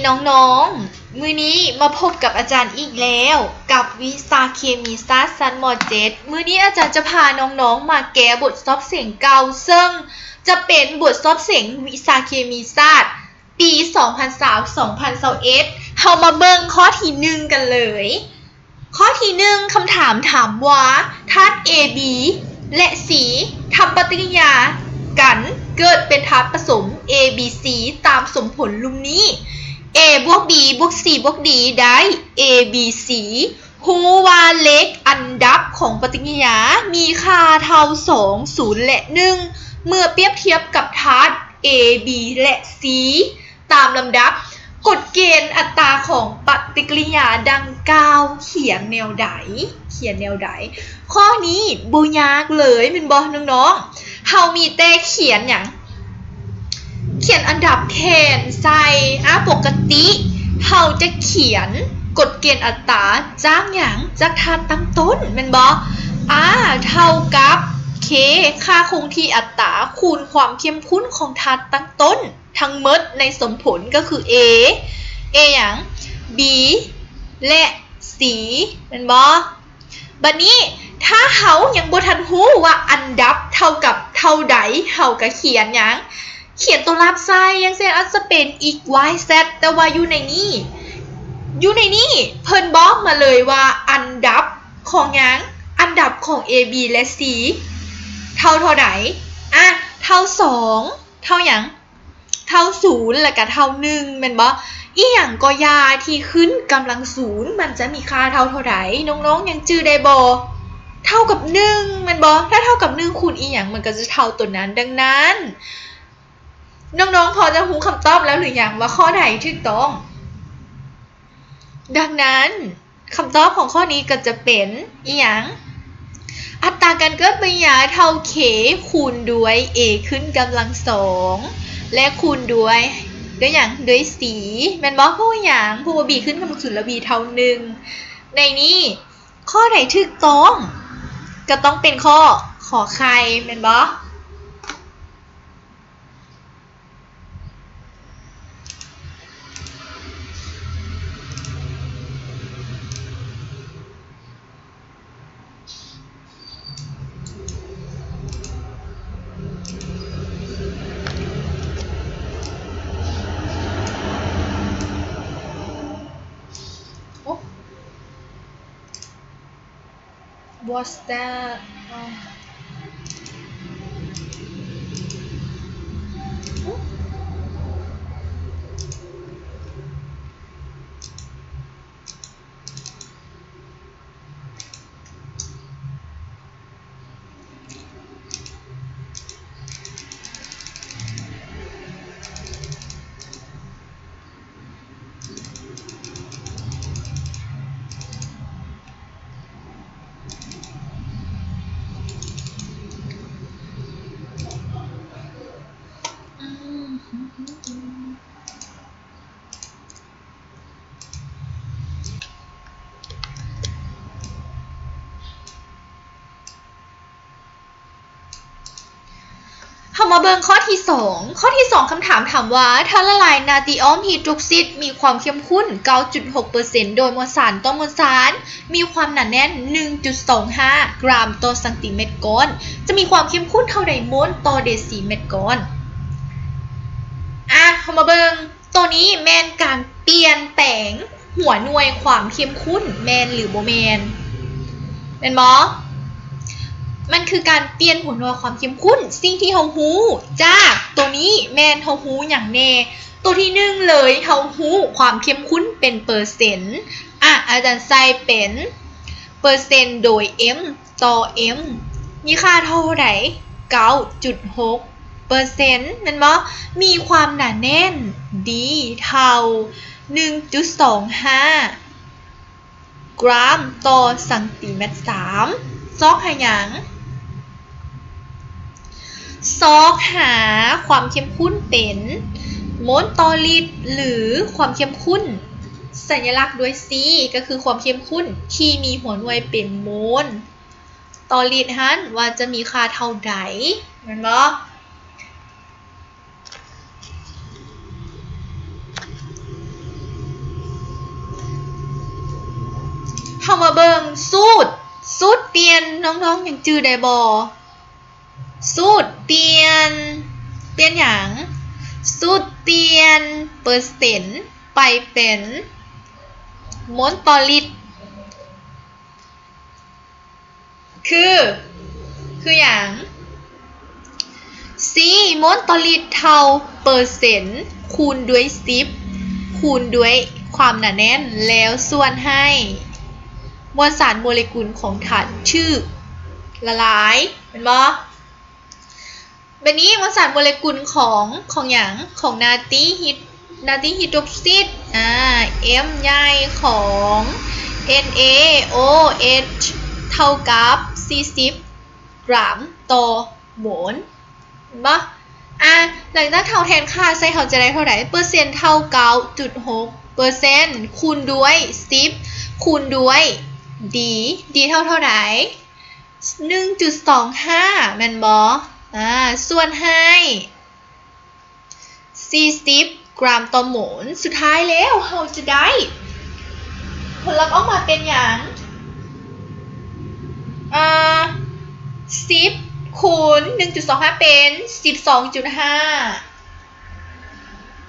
ນ້ອງໆ ມື້ນີ້ມາພົບກັບອາຈານອີກແລ້ວ ກັບວິຊາເຄມີສາດຊັ້ນ ມໍເຈັດ. ມື້ນີ້ອາຈານຈະພານ້ອງໆ ມາແກ້ບົດສອບເສັງເກົ່າ ເຊິ່ງຈະເປັນບົດສອບເສັງວິຊາເຄມີສາດ ປີສອງພັນຊາວ ສອງພັນຊາວເອັດ. ເຮົາມາເບິ່ງຂໍ້ທີໜຶ່ງກັນເລີຍ. ຂໍ້ທີໜຶ່ງ ຄຳຖາມຖາມວ່າ ທາດ A B ແລະ C ທຳປະຕິກິລິຍາກັນເກີດເປັນທາດປະສົມ A B C ຕາມສົມຜົນລຸ່ມນີ້. A ບວກ B ບວກ C ບວກ D ໄດ້ A B C. ຮູ້ວ່າເລກອັນດັບຂອງປະຕິກິລິຍາມີຄ່າເທົ່າສອງ, ສູນ ແລະ ໜຶ່ງ ເມື່ອປຽບທຽບກັບທາດ A B ແລະ C ຕາມລຳດັບ. ກົດເກນອັດຕາຂອງປະຕິກິລິຍາດັ່ງກ່າວຂຽນແນວໃດ? ຂຽນແນວໃດ? ຂໍ້ນີ້ບໍ່ຍາກເລີຍແມ່ນບໍ່ນ້ອງໆ? ເຮົາມີແຕ່ຂຽນຫຍັງ? ຂຽນອັນດັບແທນໃສ່. ອາ ປົກກະຕິເຮົາຈະຂຽນກົດເກນອັດຕາຈາກຫຍັງ? ຈາກທາດຕັ້ງຕົ້ນແມ່ນບໍ່? R ເທົ່າກັບ K ຄ່າຄົງທີ່ອັດຕາຄູນຄວາມເຂັ້ມຂຸ້ນຂອງທາດຕັ້ງຕົ້ນ ທັງໝົດໃນສົມຜົນກໍຄື A A ຫຍັງ? B ແລະ C ແມ່ນບໍ່? ບັດນີ້ ຖ້າເຮົາຍັງບໍ່ທັນຮູ້ວ່າອັນດັບເທົ່າກັບເທົ່າໃດ ເຮົາກໍຂຽນຫຍັງ? ຂຽນຕົວລັບໃສ່. ຢ່າງເຊັ່ນ ອາດຈະເປັນ x y z ແຕ່ວ່າຢູ່ໃນນີ້ ຢູ່ໃນນີ້ເພິ່ນບອກມາເລີຍວ່າອັນດັບຂອງຫຍັງ? ອັນດັບຂອງ A B ແລະ C ເທົ່າເທົ່າໃດ? ອະ ເທົ່າສອງ ເທົ່າຫຍັງ? ເທົ່າສູນ ແລ້ວກະເທົ່າໜຶ່ງແມ່ນບໍ່? ອີ່ຫຍັງກໍຢ່າທີ່ຂຶ້ນກຳລັງສູນ ມັນຈະມີຄ່າເທົ່າເທົ່າໃດ? ນ້ອງໆ ຍັງຈື່ໄດ້ບໍ່? ເທົ່າກັບໜຶ່ງແມ່ນບໍ່? ຖ້າເທົ່າກັບໜຶ່ງຄູນອີ່ຫຍັງ ມັນກໍຈະເທົ່າຕົວນັ້ນ. ດັ່ງນັ້ນ ນ້ອງໆ ພໍຈະຮູ້ຄຳຕອບແລ້ວຫຼືຍັງວ່າຂໍ້ໃດຖືກຕ້ອງ? ດັ່ງນັ້ນ ຄຳຕອບຂອງຂໍ້ນີ້ກໍຈະເປັນອີ່ຫຍັງ? ອັດຕາການເກີດປະຕິກິລິຍາເທົ່າ K ຄູນດ້ວຍ A ຂຶ້ນກຳລັງສອງ ແລະ ຄູນດ້ວຍ ດ້ວຍຫຍັງ? ດ້ວຍ C ແມ່ນບໍ່? ເພາະຫຍັງ? ເພາະວ່າ B ຂຶ້ນກຳລັງສູນ ແລ້ວ B ເທົ່າໜຶ່ງ. ໃນນີ້ ຂໍ້ໃດຖືກຕ້ອງ? ກໍຕ້ອງເປັນຂໍ້ ຂໍໄຂ່ ແມ່ນບໍ່? ໂອ້ What's that? ເຮົາມາເບິ່ງຂໍ້ທີສອງ. ຂໍ້ທີສອງ ຄຳຖາມຖາມວ່າ ທາດລະລາຍນາຕີອອມຮີດຣອກຊິດ ມີຄວາມເຂັ້ມຂຸ້ນ ເກົ້າຈຸດຫົກເປີເຊັນ ໂດຍມວນສານຕໍ່ມວນສານ ມີຄວາມໜາແໜ້ນ ໜຶ່ງຈຸດສອງຫ້າ ກຣາມຕໍ່ຊັງຕີແມັດກ້ອນ ຈະມີຄວາມເຂັ້ມຂຸ້ນເທົ່າໃດໂມນຕໍ່ເດຊີແມັດກ້ອນ? ອາ ເຮົາມາເບິ່ງ. ໂຕນີ້ແມ່ນການປ່ຽນແປງຫົວໜ່ວຍຄວາມເຂັ້ມຂຸ້ນ ແມ່ນຫຼືບໍ່ແມ່ນ? ແມ່ນບໍ່? ມັນຄືການປ່ຽນຫົວໜ່ວຍຄວາມເຂັ້ມຂຸ້ນ. ສິ່ງທີ່ເຮົາຮູ້ຈາກໂຕນີ້ແມ່ນເຮົາຮູ້ຫຍັງແດ່? ໂຕທີໜຶ່ງເລີຍ ເຮົາຮູ້ຄວາມເຂັ້ມຂຸ້ນເປັນເປີເຊັນ. ອາ ອາຈານໃສ່ເປັນເປີເຊັນໂດຍ M ຕໍ່ M ມີຄ່າເທົ່າໃດ? ເກົ້າຈຸດຫົກເປີເຊັນ ແມ່ນບໍ່? ມີຄວາມໜາແໜ້ນ D ເທົ່າ ໜຶ່ງຈຸດສອງຫ້າ ກຣາມຕໍ່ຊັງຕີແມັດສາມ. ຊອກຫາຫຍັງ? ຊອກຫາຄວາມເຂັ້ມຂຸ້ນເປັນໂມນຕໍ່ລິດ ຫຼື ຄວາມເຂັ້ມຂຸ້ນ ສັນຍະລັກດ້ວຍ C ກໍຄືຄວາມເຂັ້ມຂຸ້ນທີ່ມີຫົວໜ່ວຍເປັນໂມນຕໍ່ລິດຫັ້ນ ວ່າຈະມີຄ່າເທົ່າໃດ ແມ່ນບໍ່? ເຮົາມາເບິ່ງສູດ, ສູດປ່ຽນ, ນ້ອງໆຍັງຈື່ໄດ້ບໍ່? ສູດປ່ຽນ, ປ່ຽນຫຍັງ? ສູດປ່ຽນເປີເຊັນໄປເປັນໂມນຕໍ່ລິດ ຄື ຄືຫຍັງ? C ໂມນຕໍ່ລິດເທົ່າເປີເຊັນຄູນດ້ວຍສິບ ຄູນດ້ວຍຄວາມໜາແໜ້ນ ແລ້ວສ່ວນໃຫ້ມວນສານໂມເລກຸນຂອງທາດຖືກລະລາຍ ແມ່ນບໍ່? ບາດນີ້ມວນສານໂມເລກຸນຂອງ ຂອງຫຍັງ? ຂອງນາຕີຮີ ນາຕີຮີໂດຣຊິດ ອາ M ໃຫຍ່ຂອງ NaOH ເທົ່າກັບສີ່ສິບກຣາມຕໍ່ໂມນ ເຫັນບໍ່? ອາ ຫຼັງຈາກເຮົາແທນຄ່າໃສ່ ເຮົາຈະໄດ້ເທົ່າໃດ? ເປີເຊັນເທົ່າເກົ້າຈຸດຫົກເປີເຊັນ ຄູນດ້ວຍສິບ ຄູນດ້ວຍ D D ເທົ່າເທົ່າໃດ? ໜຶ່ງຈຸດສອງຫ້າ ແມ່ນບໍ່? ອາ ສ່ວນໃຫ້ສີ່ສິບກຣາມຕໍ່ໂມນ. ສຸດທ້າຍແລ້ວເຮົາຈະໄດ້ຜົນລັບອອກມາເປັນຫຍັງ? ອາ ສິບຄູນໜຶ່ງຈຸດສອງຫ້າເປັນສິບສອງຈຸດຫ້າ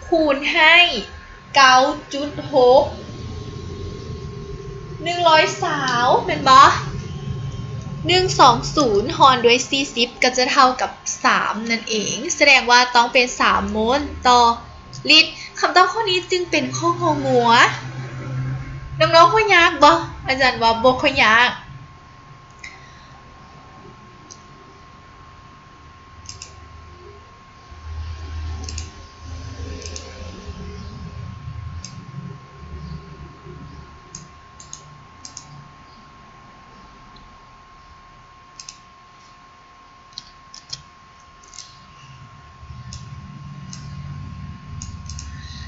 ຄູນໃຫ້ເກົ້າຈຸດຫົກ ໜຶ່ງຮ້ອຍຊາວ ແມ່ນບໍ່? ໜຶ່ງສອງສູນ ຫອນດ້ວຍສີ່ສິບ ກໍຈະເທົ່າກັບສາມນັ້ນເອງ. ສະແດງວ່າຕ້ອງເປັນສາມໂມນຕໍ່ລິດ. ຄຳຕອບຂໍ້ນີ້ຈຶ່ງເປັນຂໍ້ງໍງົວ. ນ້ອງໆວ່າຍາກບໍ່? ອາຈານວ່າບໍ່ຄ່ອຍຍາກ.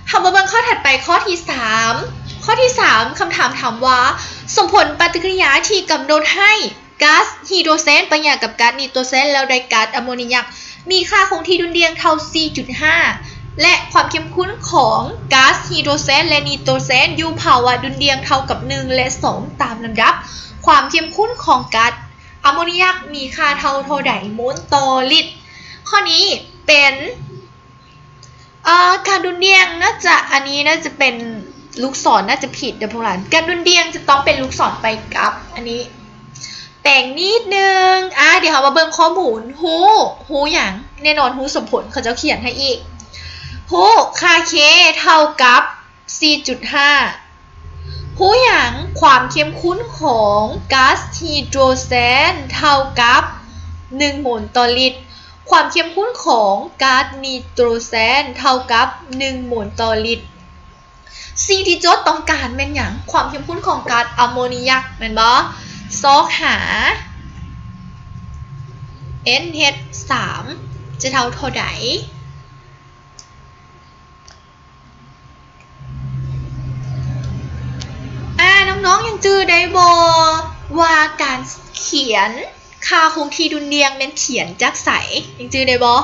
ເຮົາມາເບິ່ງຂໍ້ຖັດໄປ ຂໍ້ທີສາມ. ຂໍ້ທີສາມ ຄຳຖາມຖາມວ່າ ສົມຜົນປະຕິກິລິຍາທີ່ກຳນົດໃຫ້ ກາສຮີໂດຣແຊນປະຍາກັບກາສນີໂຕຣແຊນ ແລ້ວໄດ້ກາສອາໂມນີຍັກ ມີຄ່າຄົງທີ່ດຸ່ນດ່ຽງເທົ່າສີ່ຈຸດຫ້າ ແລະ ຄວາມເຂັ້ມຂຸ້ນຂອງກາສຮີໂດຣແຊນ ແລະ ນີໂຕຣແຊນຢູ່ພາວະດຸ່ນດ່ຽງເທົ່າກັບໜຶ່ງ ແລະ ສອງ ຕາມລຳດັບ. ຄວາມເຂັ້ມຂຸ້ນຂອງກາສອາໂມນີຍັກມີຄ່າເທົ່າເທົ່າໃດໂມນຕໍ່ລິດ? ຂໍ້ນີ້ເປັນ ເອີ ການດຸ່ນດ່ຽງໜ້າຈະ ອັນນີ້ໜ້າຈະເປັນລູກສອນໜ້າຈະຜິດເດີພວກຫຼານ. ການດຸ່ນດ່ຽງຈະຕ້ອງເປັນລູກສອນໄປກັບ ອັນນີ້ແປງນິດໜຶ່ງ. ອາ ດຽວເຮົາມາເບິ່ງຂໍ້ມູນ. ຮູ້ ຮູ້ຫຍັງ? ແນ່ນອນຮູ້ສົມຜົນ ເຂົາເຈົ້າຂຽນໃຫ້ອີກ. ຮູ້ຄ່າ K ເທົ່າກັບສີ່ຈຸດຫ້າ. ຮູ້ຫຍັງ? ຄວາມເຂັ້ມຂຸ້ນຂອງກາສຮີໂດຣແຊນເທົ່າກັບໜຶ່ງໂມນຕໍ່ລິດ. ຄວາມເຂັ້ມຂຸ້ນຂອງກາສນີໂຕຣແຊນເທົ່າກັບໜຶ່ງໂມນຕໍ່ລິດ. ສິ່ງທີ່ໂຈດຕ້ອງການແມ່ນຫຍັງ? ຄວາມເຂັ້ມຂຸ້ນຂອງກາສອາໂມນີຍັກ ແມ່ນບໍ່? ຊອກຫາ NH ສາມ ຈະເທົ່າເທົ່າໃດ? ອາ ນ້ອງໆຍັງຈື່ໄດ້ບໍ່ວ່າການຂຽນຄ່າຄົງທີ່ດຸ່ນດ່ຽງແມ່ນຂຽນຈາກໃສ? ຍັງຈື່ໄດ້ບໍ່?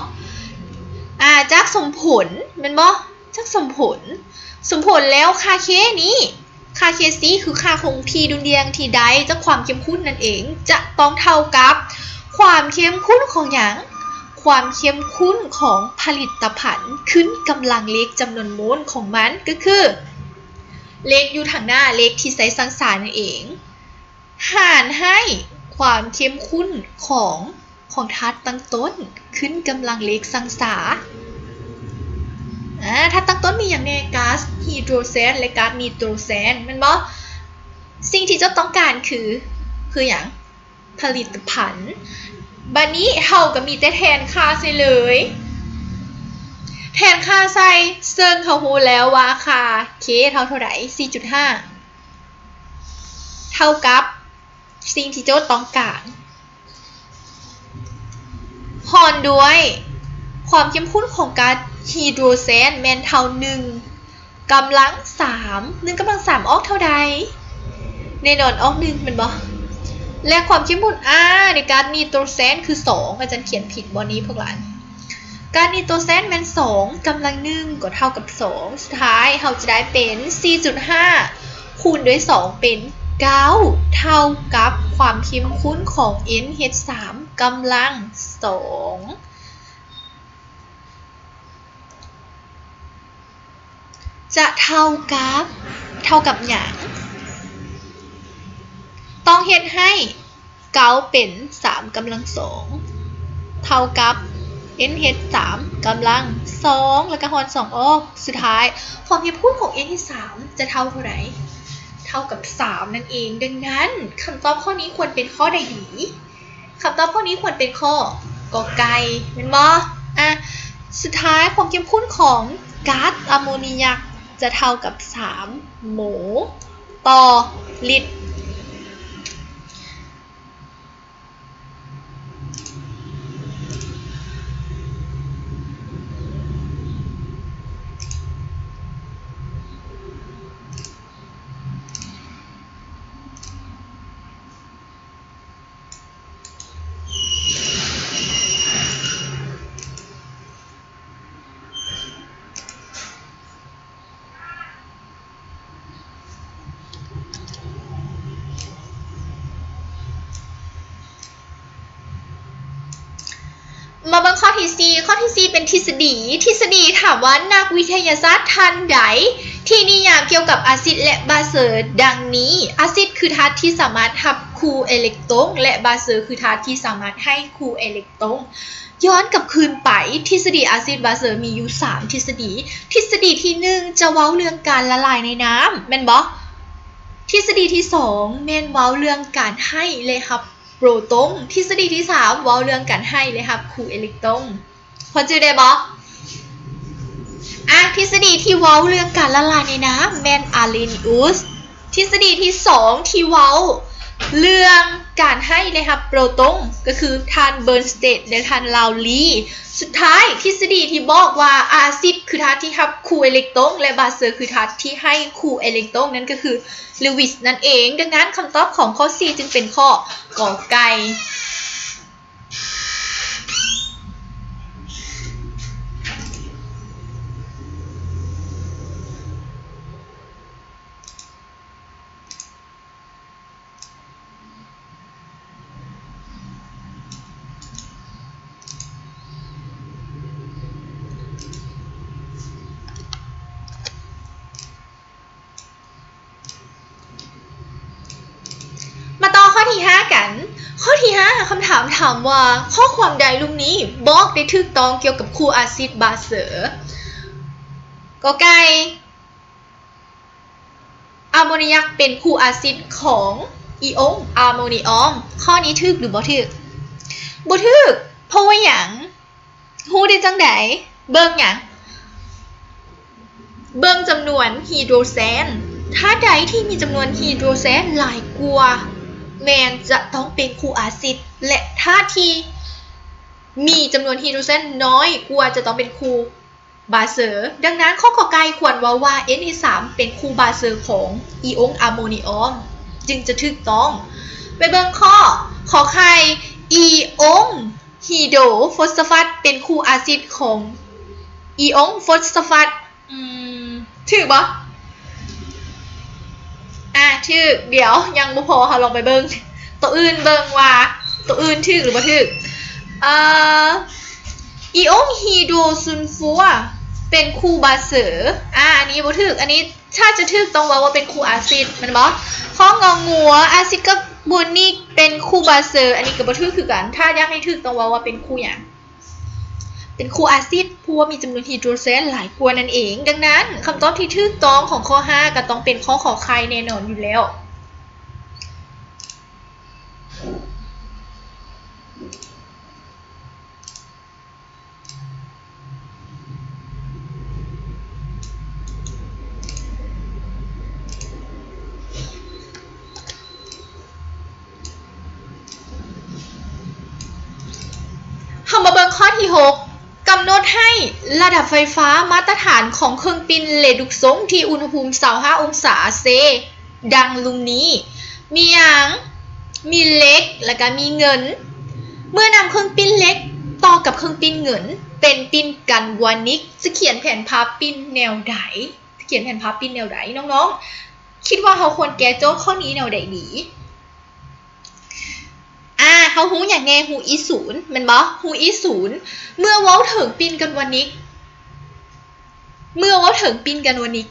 ອາ ຈາກສົມຜົນແມ່ນບໍ່? ຈາກສົມຜົນ. ສົມຜົນແລ້ວຄ່າ K ນີ້ ຄ່າ Kc ຄືຄ່າຄົງທີ່ດຸ່ນດ່ຽງທີ່ໄດ້ຈາກຄວາມເຂັ້ມຂຸ້ນນັ້ນເອງ ຈະຕ້ອງເທົ່າກັບຄວາມເຂັ້ມຂຸ້ນຂອງຫຍັງ? ຄວາມເຂັ້ມຂຸ້ນຂອງຜະລິດຕະພັນຂຶ້ນກຳລັງເລກຈຳນວນໂມນຂອງມັນ ກໍຄືເລກຢູ່ທາງໜ້າ ເລກທີ່ໃຊ້ສັງສານັ້ນເອງ ຫານໃຫ້ຄວາມເຂັ້ມຂຸ້ນຂອງ ຂອງທາດຕັ້ງຕົ້ນຂຶ້ນກຳລັງເລກສັງສາ. ອາ ທາດຕັ້ງຕົ້ນມີຫຍັງແດ່? ກາສຮີໂດຣແຊນ ແລະ ກາສນີໂຕຣແຊນ ແມ່ນບໍ່? ສິ່ງທີ່ເຈົ້າຕ້ອງການຄື ຄືຫຍັງ? ຜະລິດຕະພັນ. ບາດນີ້ເຮົາກໍມີແຕ່ແທນຄ່າໃສ່ເລີຍ. ແທນຄ່າໃສ່ ເຊິ່ງເຮົາຮູ້ແລ້ວວ່າຄ່າ K ເທົ່າເທົ່າໃດ? ສີ່ຈຸດຫ້າ ເທົ່າກັບສິ່ງທີ່ໂຈດຕ້ອງການ ຫອນດ້ວຍຄວາມເຂັ້ມຂຸ້ນຂອງກາສຮີໂດຣແຊນແມ່ນເທົ່າໜຶ່ງກຳລັງສາມ ໜຶ່ງກຳລັງສາມອອກເທົ່າໃດ? ແນ່ນອນອອກໜຶ່ງແມ່ນບໍ່? ແລະ ຄວາມເຂັ້ມຂຸ້ນ ອາ ໃນກາສນີໂຕຣແຊນຄືສອງ ອາຈານຂຽນຜິດບໍ່ນີ້ພວກຫຼານ? ກາສນີໂຕຣແຊນແມ່ນສອງກຳລັງໜຶ່ງກໍເທົ່າກັບສອງ ສຸດທ້າຍເຮົາຈະໄດ້ເປັນສີ່ຈຸດຫ້າ ຄູນດ້ວຍສອງເປັນ ເກົ້າ ເທົ່າກັບຄວາມເຂັ້ມຂຸ້ນຂອງ NH ສາມ ກຳລັງ ສອງ ຈະເທົ່າກັບ ເທົ່າກັບຫຍັງ? ຕ້ອງເຮັດໃຫ້ເກົ້າເປັນ ສາມ ກຳລັງ ສອງ ເທົ່າກັບ NH ສາມ ກຳລັງ ສອງ ແລ້ວກໍຫອນ ສອງ ອອກ. ສຸດທ້າຍ ຄວາມເຂັ້ມຂຸ້ນຂອງ NH ສາມ ຈະເທົ່າເທົ່າໃດ? ເທົ່າກັບ ສາມ ນັ້ນເອງ. ດັ່ງນັ້ນ ຄຳຕອບຂໍ້ນີ້ຄວນເປັນຂໍ້ໃດດີ? ຄຳຕອບຂໍ້ນີ້ຄວນເປັນຂໍ້ ກ ໄກ່ ແມ່ນບໍ່? ອາ ສຸດທ້າຍ ຄວາມເຂັ້ມຂຸ້ນຂອງກາສອາໂມນີຍັກຈະເທົ່າກັບ ສາມ ໂມຕໍ່ລິດ. ມາເບິ່ງຂໍ້ທີສີ່. ຂໍ້ທີສີ່ເປັນທິດສະດີ. ທິດສະດີຖາມວ່າ ນັກວິທະຍາສາດທ່ານໃດທີ່ນິຍາມກ່ຽວກັບອາຊິດ ແລະ ບາເຊີດັ່ງນີ້: ອາຊິດຄືທາດທີ່ສາມາດຮັບຄູ່ເອເລັກຕຣົງ ແລະ ບາເຊີຄືທາດທີ່ສາມາດໃຫ້ຄູ່ເອເລັກຕຣົງ. ຍ້ອນກັບຄືນໄປ, ທິດສະດີອາຊິດບາເຊີມີຢູ່ສາມທິດສະດີ. ທິດສະດີທີໜຶ່ງ ຈະເວົ້າເລື່ອງການລະລາຍໃນນ້ຳ ແມ່ນບໍ່? ທິດສະດີທີສອງ ແມ່ນເວົ້າເລື່ອງການໃຫ້ ແລະ ຮັບໂປຣຕົງ. ທິດສະດີທີສາມ ເວົ້າເລື່ອງການໃຫ້ ແລະ ຮັບຄູ່ເອເລັກຕຣົງ. ພໍຈື່ໄດ້ບໍ່? ອາ ທິດສະດີທີ່ເວົ້າເລື່ອງການລະລາຍໃນນ້ຳແມ່ນອາເລນີອຸສ. ທິດສະດີທີສອງທີ່ເວົ້າເລື່ອງການໃຫ້ ແລະ ຮັບໂປຣຕົງ ກໍຄືທ່ານເບີນສະເຕດ ແລະ ທ່ານລາວລີ. ສຸດທ້າຍ ທິດສະດີທີ່ບອກວ່າອາຊິດຄືທາດທີ່ຮັບຄູ່ເອເລັກຕຣົງ ແລະ ບາເຊີຄືທາດທີ່ໃຫ້ຄູ່ເອເລັກຕຣົງ ນັ້ນກໍຄື Lewis ນັ້ນເອງ. ດັ່ງນັ້ນ ຄຳຕອບຂອງຂໍ້ສີ່ຈຶ່ງເປັນຂໍ້ ກ ໄກ່. ມາຕໍ່ຂໍ້ທີຫ້າກັນ. ຂໍ້ທີຫ້າ ຄຳຖາມຖາມວ່າ ຂໍ້ຄວາມໃດລຸ່ມນີ້ບອກໄດ້ຖືກຕ້ອງກ່ຽວກັບຄູ່ອາຊິດບາເຊີ? ກ ໄກ່ ອາໂມນີຍັກເປັນຄູ່ອາຊິດຂອງອີອົງອາໂມນີອອມ. ຂໍ້ນີ້ຖືກຫຼືບໍ່ຖືກ? ບໍ່ຖືກ. ເພາະວ່າຫຍັງ? ຮູ້ໄດ້ຈັ່ງໃດ? ເບິ່ງຫຍັງ? ເບິ່ງຈຳນວນຮີໂດຣແຊນ. ທາດໃດທີ່ມີຈຳນວນຮີໂດຣແຊນຫຼາຍກວ່າ ແມ່ນຈະຕ້ອງເປັນຄູ່ອາຊິດ ແລະ ທາດທີ່ມີຈຳນວນຮີໂດຣແຊນນ້ອຍກວ່າຈະຕ້ອງເປັນຄູ່ ບາເຊີ. ດັ່ງນັ້ນ ຂໍ້ ກ ໄກ່ ຄວນເວົ້າວ່າ ເອັນເອັດສາມ ເປັນຄູ່ບາເຊີຂອງອີອົງອາໂມນີອອມ ຈຶ່ງຈະຖືກຕ້ອງ. ໄປເບິ່ງຂໍ້ ຂໍໄຂ່ ອີອົງຮີໂດຟອສຟອຣັດ ເປັນຄູ່ອາຊິດຂອງອີອົງຟອສຟອຣັດ. ອືມ ຖືກບໍ່? ອາ ຖືກ. ດຽວ ຍັງບໍ່ພໍ ເຮົາລອງໄປເບິ່ງໂຕອື່ນ ເບິ່ງວ່າໂຕອື່ນຖືກຫຼືບໍ່ຖືກ. ເອີ ອີອົງຮີໂດຊູນຟູເປັນຄູ່ບາເຊີ. ອາ ອັນນີ້ບໍ່ຖືກ. ອັນນີ້ຖ້າຈະຖືກຕ້ອງເວົ້າວ່າເປັນຄູ່ອາຊິດ ແມ່ນບໍ່? ຂໍ້ ງ ງົວ ອາຊິດກາໂບນິກເປັນຄູ່ບາເຊີ. ອັນນີ້ກໍບໍ່ຖືກຄືກັນ. ຖ້າຢາກໃຫ້ຖືກຕ້ອງເວົ້າວ່າເປັນຄູ່ຫຍັງ? ເປັນຄູ່ອາຊິດ ເພາະວ່າມີຈຳນວນຮີໂດຣແຊນຫຼາຍກວ່ານັ້ນເອງ. ດັ່ງນັ້ນ ຄຳຕອບທີ່ຖືກຕ້ອງຂອງຂໍ້ຫ້າກໍຕ້ອງເປັນຂໍ້ ຂໍໄຂ່ ແນ່ນອນຢູ່ແລ້ວ. ເຮົາມາເບິ່ງຂໍ້ທີຫົກ ກຳນົດໃຫ້ລະດັບໄຟຟ້າມາດຕະຖານຂອງເຄື່ອງປິ່ນເລດຸກຊົງທີ່ອຸນຫະພູມຊາວຫ້າອົງສາເຊ ດັ່ງລຸ່ມນີ້. ມີຫຍັງ? ມີເຫຼັກ ແລ້ວກະມີເງິນ. ເມື່ອນຳເຄື່ອງປິ່ນເຫຼັກຕໍ່ກັບເຄື່ອງປິ່ນເງິນເປັນປິ່ນກັນວານິກ ຈະຂຽນແຜນພາບປິ່ນແນວໃດ? ຈະຂຽນແຜນພາບປິ່ນແນວໃດ? ນ້ອງໆ ຄິດວ່າເຮົາຄວນແກ້ໂຈດຂໍ້ນີ້ແນວໃດດີ? ອາ ເຮົາຮູ້ຫຍັງແດ່? ຮູ້ອີສູນ ແມ່ນບໍ່? ຮູ້ອີສູນ ເມື່ອເວົ້າເຖິງປິ່ນການວານິກ ເມື່ອເວົ້າເຖິງປິ່ນການວານິກ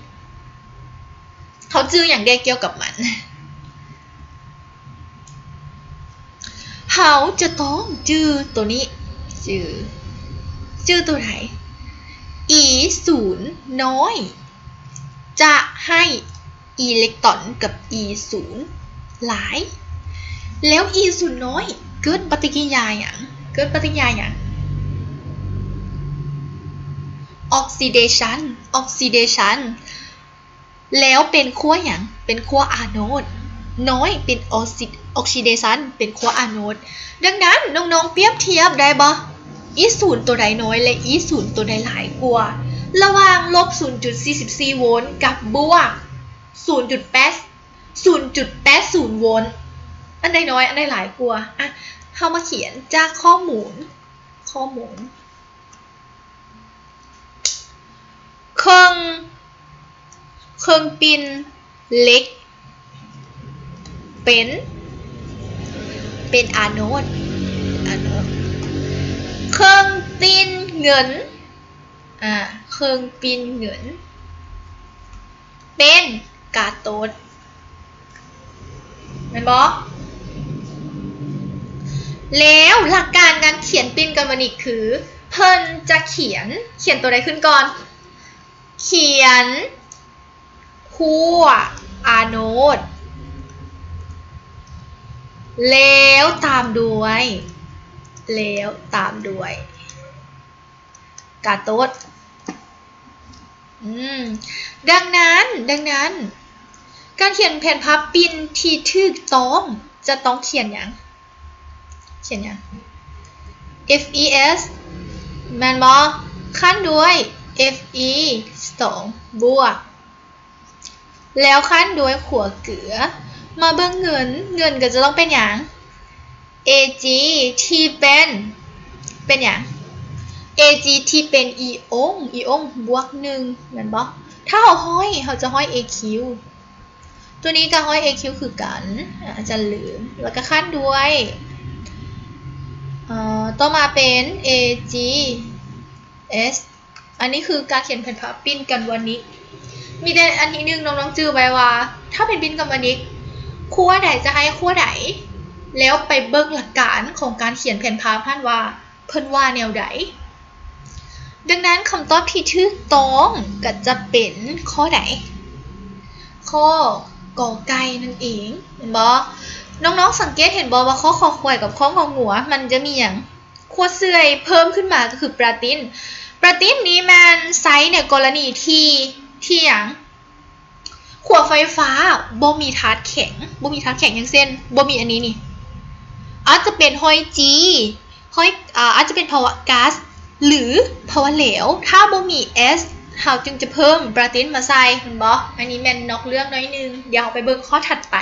ເຮົາຈື່ຫຍັງແດ່ກ່ຽວກັບມັນ? ເຮົາຈະຕ້ອງຈື່ໂຕນີ້ ຈື່ ຈື່ໂຕໃດ? ອີສູນນ້ອຍຈະໃຫ້ອີເລັກຕອນກັບອີສູນຫຼາຍ ແລ້ວອີສູນນ້ອຍເກີດປະຕິກິລິຍາຫຍັງ? ເກີດປະຕິກິລິຍາຫຍັງ? ອອກຊີເດຊັນ ອອກຊີເດຊັນ ແລ້ວເປັນຂົ້ວຫຍັງ? ເປັນຂົ້ວອາໂນດ ນ້ອຍເປັນອອກຊີ ອອກຊີເດຊັນ ເປັນຂົ້ວອາໂນດ. ດັ່ງນັ້ນ ນ້ອງໆ ປຽບທຽບໄດ້ບໍ່? ອີສູນໂຕໃດນ້ອຍ ແລະ ອີສູນໂຕໃດຫຼາຍກວ່າ ລະຫວ່າງລົບສູນຈຸດສີ່ສິບສີ່ໂວນ ກັບບວກສູນຈຸດແປດ ສູນຈຸດແປດສູນໂວນ ອັນໃດນ້ອຍ ອັນໃດຫຼາຍກວ່າ? ອະ ເຮົາມາຂຽນຈາກຂໍ້ມູນ ຂໍ້ມູນ ເຄິ່ງ ເຄິ່ງປິ່ນເຫຼັກ ເປັນ ເປັນອາໂນດ ອາໂນດ ເຄິ່ງປິ່ນເງິນ ອາ ເຄິ່ງປິ່ນເງິນ ເປັນກາໂຕດ ແມ່ນບໍ່? ແລ້ວຫຼັກການການຂຽນປິ່ນການວານິກຄື ເພິ່ນຈະຂຽນ ຂຽນໂຕໃດຂຶ້ນກ່ອນ? ຂຽນ ຂົ້ວອາໂນດ ແລ້ວຕາມດ້ວຍ ແລ້ວຕາມດ້ວຍກາໂຕດ. ອືມ ດັ່ງນັ້ນ ດັ່ງນັ້ນ ການຂຽນແຜນພາບປິ່ນທີ່ຖືກຕ້ອງຈະຕ້ອງຂຽນຫຍັງ? ຂຽນຫຍັງ? ເອັຟອີເອັສ ແມ່ນບໍ່? ຂັ້ນດ້ວຍເອັຟອີສອງບວກ ແລ້ວຂັ້ນດ້ວຍຂົ້ວເກືອ ມາເບິ່ງເງິນ ເງິນກໍຈະຕ້ອງເປັນຫຍັງ? ເອຈີ ທີ່ເປັນ ເປັນຫຍັງ? ເອຈີ ທີ່ເປັນອີອົງ ອີອົງບວກໜຶ່ງ ແມ່ນບໍ່? ຖ້າເຮົາຫ້ອຍ ເຮົາຈະຫ້ອຍເອຄິວ ຕົວນີ້ກໍຫ້ອຍເອຄິວຄືກັນ ອາ ອາຈານລືມ ແລ້ວກໍຂັ້ນດ້ວຍ ເອີ ຕໍ່ມາເປັນເອຈີເອັສ ອັນນີ້ຄືການຂຽນແຜນພາບປິ່ນການວານິກ ມີແຕ່ອັນທີໜຶ່ງ ນ້ອງໆຈື່ໄວ້ວ່າ ຖ້າເປັນປິ່ນການວານິກ ຂົ້ວໃດຈະໃຫ້ຂົ້ວໃດ ແລ້ວໄປເບິ່ງຫຼັກການຂອງການຂຽນແຜນພາບຫັ້ນວ່າ ເພິ່ນວ່າແນວໃດ? ດັ່ງນັ້ນ ຄຳຕອບທີ່ຖືກຕ້ອງກໍຈະເປັນຂໍ້ໃດ? ຂໍ້ ກ ໄກ່ ນັ້ນເອງ ແມ່ນບໍ່? ນ້ອງໆສັງເກດເຫັນບໍ່ວ່າ ຂໍ້ ຄ ຄວາຍ ກັບ ຂໍ້ ງ ງົວ ມັນຈະມີຫຍັງ? ຂົ້ວເຊື່ອຍເພີ່ມຂຶ້ນມາກໍຄືປຣາຕິນ. ປຣາຕິນນີ້ແມ່ນໃຊ້ໃນກໍລະນີທີ່ ທີ່ຫຍັງ? ຂົ້ວໄຟຟ້າບໍ່ມີທາດແຂງ ບໍ່ມີທາດແຂງ ຢ່າງເຊັ່ນ ບໍ່ມີອັນນີ້ນີ້ ອາດຈະເປັນຫອຍຈີ ຫອຍ ອາ ອາດຈະເປັນພາວະກາສ ຫຼື ພາວະແຫຼວ. ຖ້າບໍ່ມີເອັສ ເຮົາຈຶ່ງຈະເພີ່ມປຣາຕິນມາໃສ່ ແມ່ນບໍ່? ອັນນີ້ແມ່ນນອກເລື່ອງໜ້ອຍໜຶ່ງ ດຽວເຮົາໄປເບິ່ງຂໍ້ຖັດໄປ.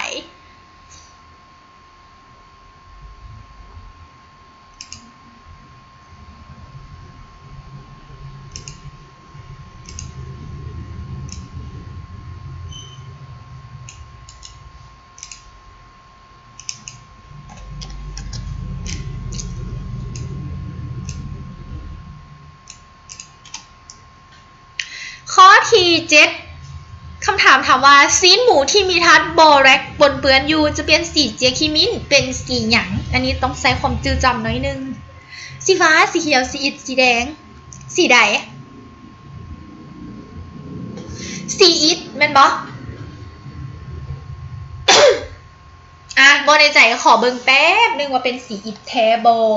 ຂໍ້ທີເຈັດ ຄຳຖາມຖາມວ່າ ຊີ້ນໝູທີ່ມີທາດບອແຣັກປົນເປື້ອນຢູ່ ຈະປ່ຽນສີເຈຍຄີມິນເປັນສີຫຍັງ? ອັນນີ້ຕ້ອງໃຊ້ຄວາມຈື່ຈຳໜ້ອຍໜຶ່ງ. ສີຟ້າ, ສີຂຽວ, ສີອິດ, ສີແດງ. ສີໃດ? ສີອິດ ແມ່ນບໍ່? ອາ ບໍ່ແນ່ໃຈ ຂໍເບິ່ງແປັບໜຶ່ງວ່າເປັນສີອິດແທ້ບໍ່.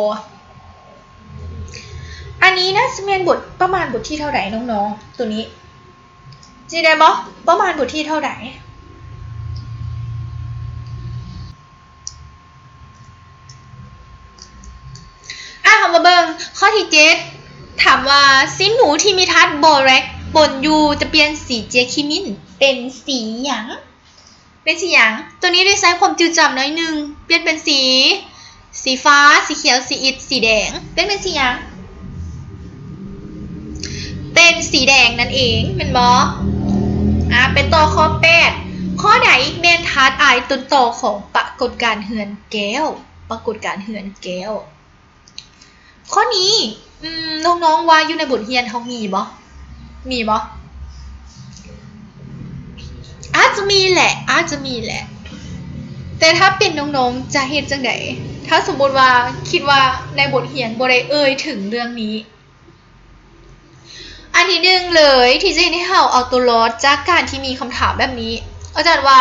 ອັນນີ້ໜ້າຈະແມ່ນບົດ ປະມານບົດທີເທົ່າໃດນ້ອງໆ ໂຕນີ້ ຊິໄດ້ບໍ່ ປະມານບົດທີເທົ່າໃດ? ອາ ເຮົາມາເບິ່ງຂໍ້ທີເຈັດ ຖາມວ່າ ຊີ້ນໝູທີ່ມີທາດບອແຣັກປົນຢູ່ ຈະປ່ຽນສີເຈຍຄີມິນເປັນສີຫຍັງ? ເປັນສີຫຍັງ? ໂຕນີ້ໄດ້ໃຊ້ຄວາມຈື່ຈຳໜ້ອຍໜຶ່ງ ປ່ຽນເປັນສີ ສີຟ້າ, ສີຂຽວ, ສີອິດ, ສີແດງ ປ່ຽນເປັນສີຫຍັງ? ເປັນສີແດງນັ້ນເອງ ແມ່ນບໍ່? ອາ ໄປຕໍ່ຂໍ້ແປດ. ຂໍ້ ຂໍ້ໃດແມ່ນທາດອາຍຕົ້ນຕໍຂອງປາກົດການເຮືອນແກ້ວ? ປາກົດການເຮືອນແກ້ວ. ຂໍ້ນີ້ ອືມ ນ້ອງໆວ່າຢູ່ໃນບົດຮຽນເຮົາມີບໍ່? ມີບໍ່? ອາດຈະມີແຫຼະ ອາດຈະມີແຫຼະ. ແຕ່ຖ້າເປັນນ້ອງໆຈະເຮັດຈັ່ງໃດ? ຖ້າສົມມຸດວ່າຄິດວ່າໃນບົດຮຽນບໍ່ໄດ້ເອີ່ຍເຖິງເລື່ອງນີ້. ອັນທີໜຶ່ງເລີຍທີ່ຈະເຮັດໃຫ້ເຮົາເອົາຕົວລອດຈາກການທີ່ມີຄຳຖາມແບບນີ້ ອາຈານວ່າ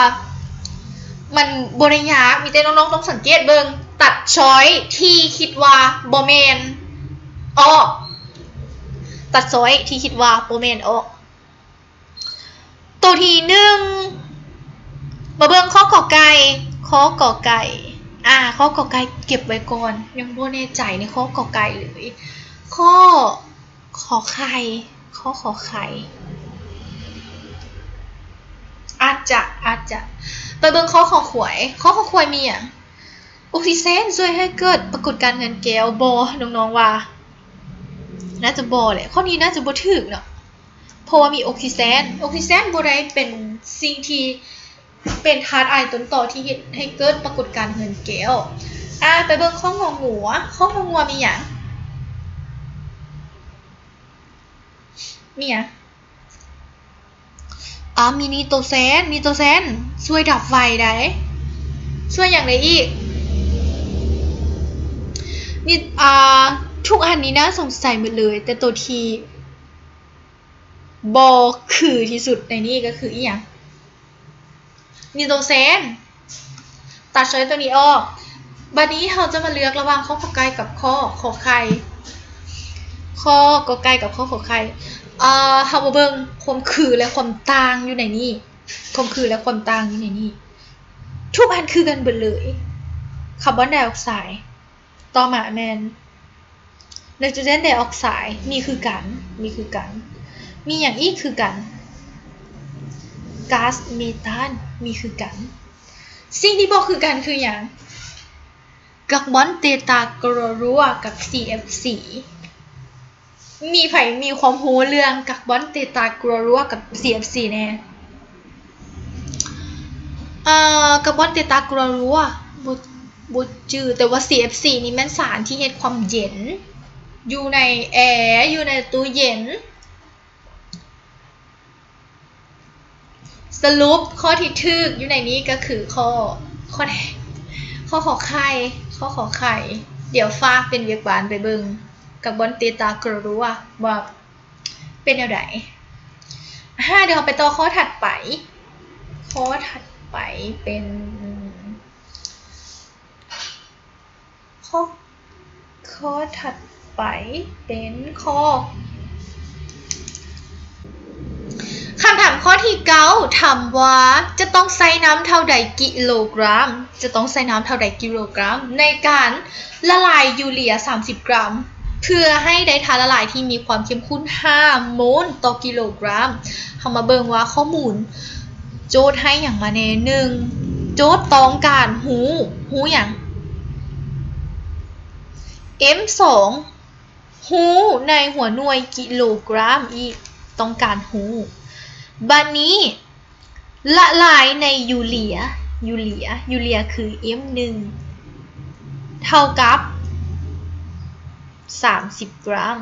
ມັນບໍ່ໄດ້ຍາກ, ມີແຕ່ນ້ອງໆຕ້ອງສັງເກດເບິ່ງ, ຕັດຊ້ອຍທີ່ຄິດວ່າບໍ່ແມ່ນອອກ, ຕັດຊ້ອຍທີ່ຄິດວ່າບໍ່ແມ່ນອອກ. ໂຕທີໜຶ່ງ ມາເບິ່ງຂໍ້ ກ ໄກ່ ຂໍ້ ກ ໄກ່ ອາ ຂໍ້ ກ ໄກ່ ເກັບໄວ້ກ່ອນ, ຍັງບໍ່ແນ່ໃຈໃນຂໍ້ ກ ໄກ່ ເລີຍ. ຂໍ້ ຂໍໄຂ່ ຂໍ້ ຂໍໄຂ່ ອາດຈະ ອາດຈະ. ໄປເບິ່ງຂໍ້ ຂໍຄວາຍ ຂໍ້ ຂໍຄວາຍ ມີຫຍັງ? ອົກຊີເຈນຊ່ວຍໃຫ້ເກີດປາກົດການເຮືອນແກ້ວບໍ່? ນ້ອງໆວ່າ ໜ້າຈະບໍ່ແຫຼະ, ຂໍ້ນີ້ໜ້າຈະບໍ່ຖືກເນາະ. ເພາະວ່າມີອົກຊີເຈນ, ອົກຊີເຈນບໍ່ໄດ້ເປັນສິ່ງທີ່ເປັນທາດອາຍຕົ້ນຕໍທີ່ເຮັດໃຫ້ເກີດປາກົດການເຮືອນແກ້ວ. ອາ ໄປເບິ່ງຂໍ້ ງ ງົວ, ຂໍ້ ງ ງົວ ມີຫຍັງ? ມີຫຍັງ? ອາ ມີນີໂຕແຊນ, ນີໂຕແຊນຊ່ວຍດັບໄຟໄດ້. ຊ່ວຍຫຍັງໄດ້ອີກ? ມີ ອາ ທຸກອັນນີ້ໜ້າສົງໄສໝົດເລີຍ, ແຕ່ໂຕທີ່ ບໍ່ຄືທີ່ສຸດໃນນີ້ກໍຄືອີ່ຫຍັງ? ນີໂຕແຊນ. ຕັດຊ້ອຍໂຕນີ້ອອກ. ບັດນີ້ເຮົາຈະມາເລືອກລະຫວ່າງຂໍ້ ກ ໄກ່ ກັບຂໍ້ ຂໍໄຂ່. ຂໍ້ ກ ໄກ່ ກັບຂໍ້ ຂໍໄຂ່. ເອີ ເຮົາມາເບິ່ງຄວາມຄື ແລະ ຄວາມຕ່າງຢູ່ໃນນີ້. ຄວາມຄື ແລະ ຄວາມຕ່າງຢູ່ໃນນີ້. ທຸກອັນຄືກັນເບິດເລີຍ. ຄາບອນໄດອອກໄຊ. ຕໍ່ມາແມ່ນ ໄນໂຕຣເຈນໄດອອກໄຊ ມີຄືກັນ ມີຄືກັນ. ມີຫຍັງອີກຄືກັນ? ກາສເມທານ ມີຄືກັນ. ສິ່ງທີ່ບໍ່ຄືກັນຄືຫຍັງ? ກາບອນເຕຕາກລໍຣັວກັບ ຊີເອັຟຊີ. ມີໃຜມີຄວາມຮູ້ເລື່ອງກາບອນເຕຕາກລໍຣັວກັບ ຊີເອັຟຊີ ແດ່? ເອີ ກາບອນເຕຕາກລໍຣັວ ບໍ່ ບໍ່ຈື່, ແຕ່ວ່າ ຊີເອັຟຊີ ນີ້ແມ່ນສານທີ່ເຮັດຄວາມເຢັນ ຢູ່ໃນແອ ຢູ່ໃນຕູ້ເຢັນ. ສະຫຼຸບຂໍ້ທີ່ຖືກຢູ່ໃນນີ້ກໍຄືຂໍ້ ຂໍ້ ຂໍ້ ຂໍໄຂ່ ຂໍ້ ຂໍໄຂ່. ດຽວຝາກເປັນວຽກບ້ານໄປເບິ່ງກາບອນເຕຕາກລໍຣັວວ່າເປັນແນວໃດ. ອາ ດຽວເຮົາໄປຕໍ່ຂໍ້ຖັດໄປ. ຂໍ້ຖັດໄປເປັນ ຂໍ້ ຂໍ້ຖັດໄປເປັນຂໍ້ ຄຳຖາມຂໍ້ທີເກົ້າ ຖາມວ່າຈະຕ້ອງໃຊ້ນ້ຳເທົ່າໃດກິໂລກຣາມ? ຈະຕ້ອງໃຊ້ນ້ຳເທົ່າໃດກິໂລກຣາມ ໃນການລະລາຍຢູເຣຍສາມສິບກຣາມ ເພື່ອໃຫ້ໄດ້ທາດລະລາຍທີ່ມີຄວາມເຂັ້ມຂຸ້ນຫ້າໂມນຕໍ່ກິໂລກຣາມ? ເຮົາມາເບິ່ງວ່າຂໍ້ມູນ ໂຈດໃຫ້ຫຍັງມາແດ່? ໜຶ່ງ ໂຈດຕ້ອງການຮູ້ ຮູ້ຫຍັງ? ເອັມສອງ ຮູ້ໃນຫົວໜ່ວຍກິໂລກຣາມອີກ ຕ້ອງການຮູ້. ບາດນີ້ ລະລາຍໃນຢູເຣຍ ຢູເຣຍ ຢູເຣຍຄື ເອັມໜຶ່ງ ເທົ່າກັບ ສາມສິບກຣາມ.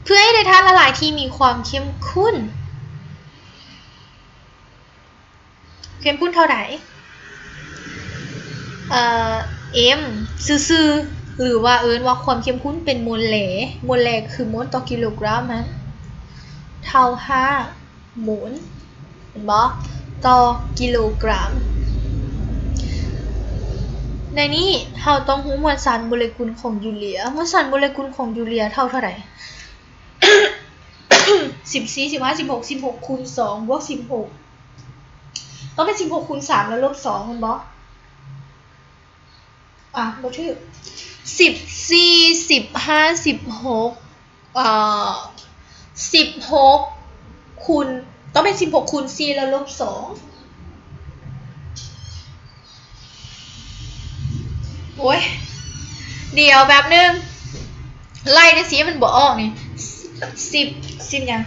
ເພື່ອໃຫ້ໄດ້ທາດລະລາຍທີ່ມີຄວາມເຂັ້ມຂຸ້ນ ເຂັ້ມຂຸ້ນເທົ່າໃດ? ເອີ ເອັມຊື່ໆ ຫຼືວ່າເອີ້ນວ່າຄວາມເຂັ້ມຂຸ້ນເປັນໂມນແລ, ໂມນແລຄືໂມນຕໍ່ກິໂລກຣາມນະ ເທົ່າຫ້າໂມນ ເຫັນບໍ່? ຕໍ່ກິໂລກຣາມ. ໃນນີ້ເຮົາຕ້ອງຮູ້ມວນສານໂມເລກຸນຂອງຢູເຣຍ. ມວນສານໂມເລກຸນຂອງຢູເຣຍເທົ່າເທົ່າໃດ? ສິບສີ່ ສິບຫ້າ ສິບຫົກ ສິບຫົກຄູນສອງບວກສິບຫົກ ຕ້ອງເປັນສິບຫົກຄູນສາມແລ້ວລົບສອງແມ່ນບໍ່? ອ່າ ບໍ່ຖືກ ສິບສີ່ ສິບຫ້າ ສິບຫົກ ເອີ ສິບຫົກຄູນ ຕ້ອງເປັນສິບຫົກຄູນສີ່ແລ້ວລົບສອງ. ໂອ້ຍ ດຽວແປັບໜຶ່ງ ໄລ່ຈັ່ງຊີ້ມັນບໍ່ອອກນີ້ ສິບ ສິບຫຍັງ?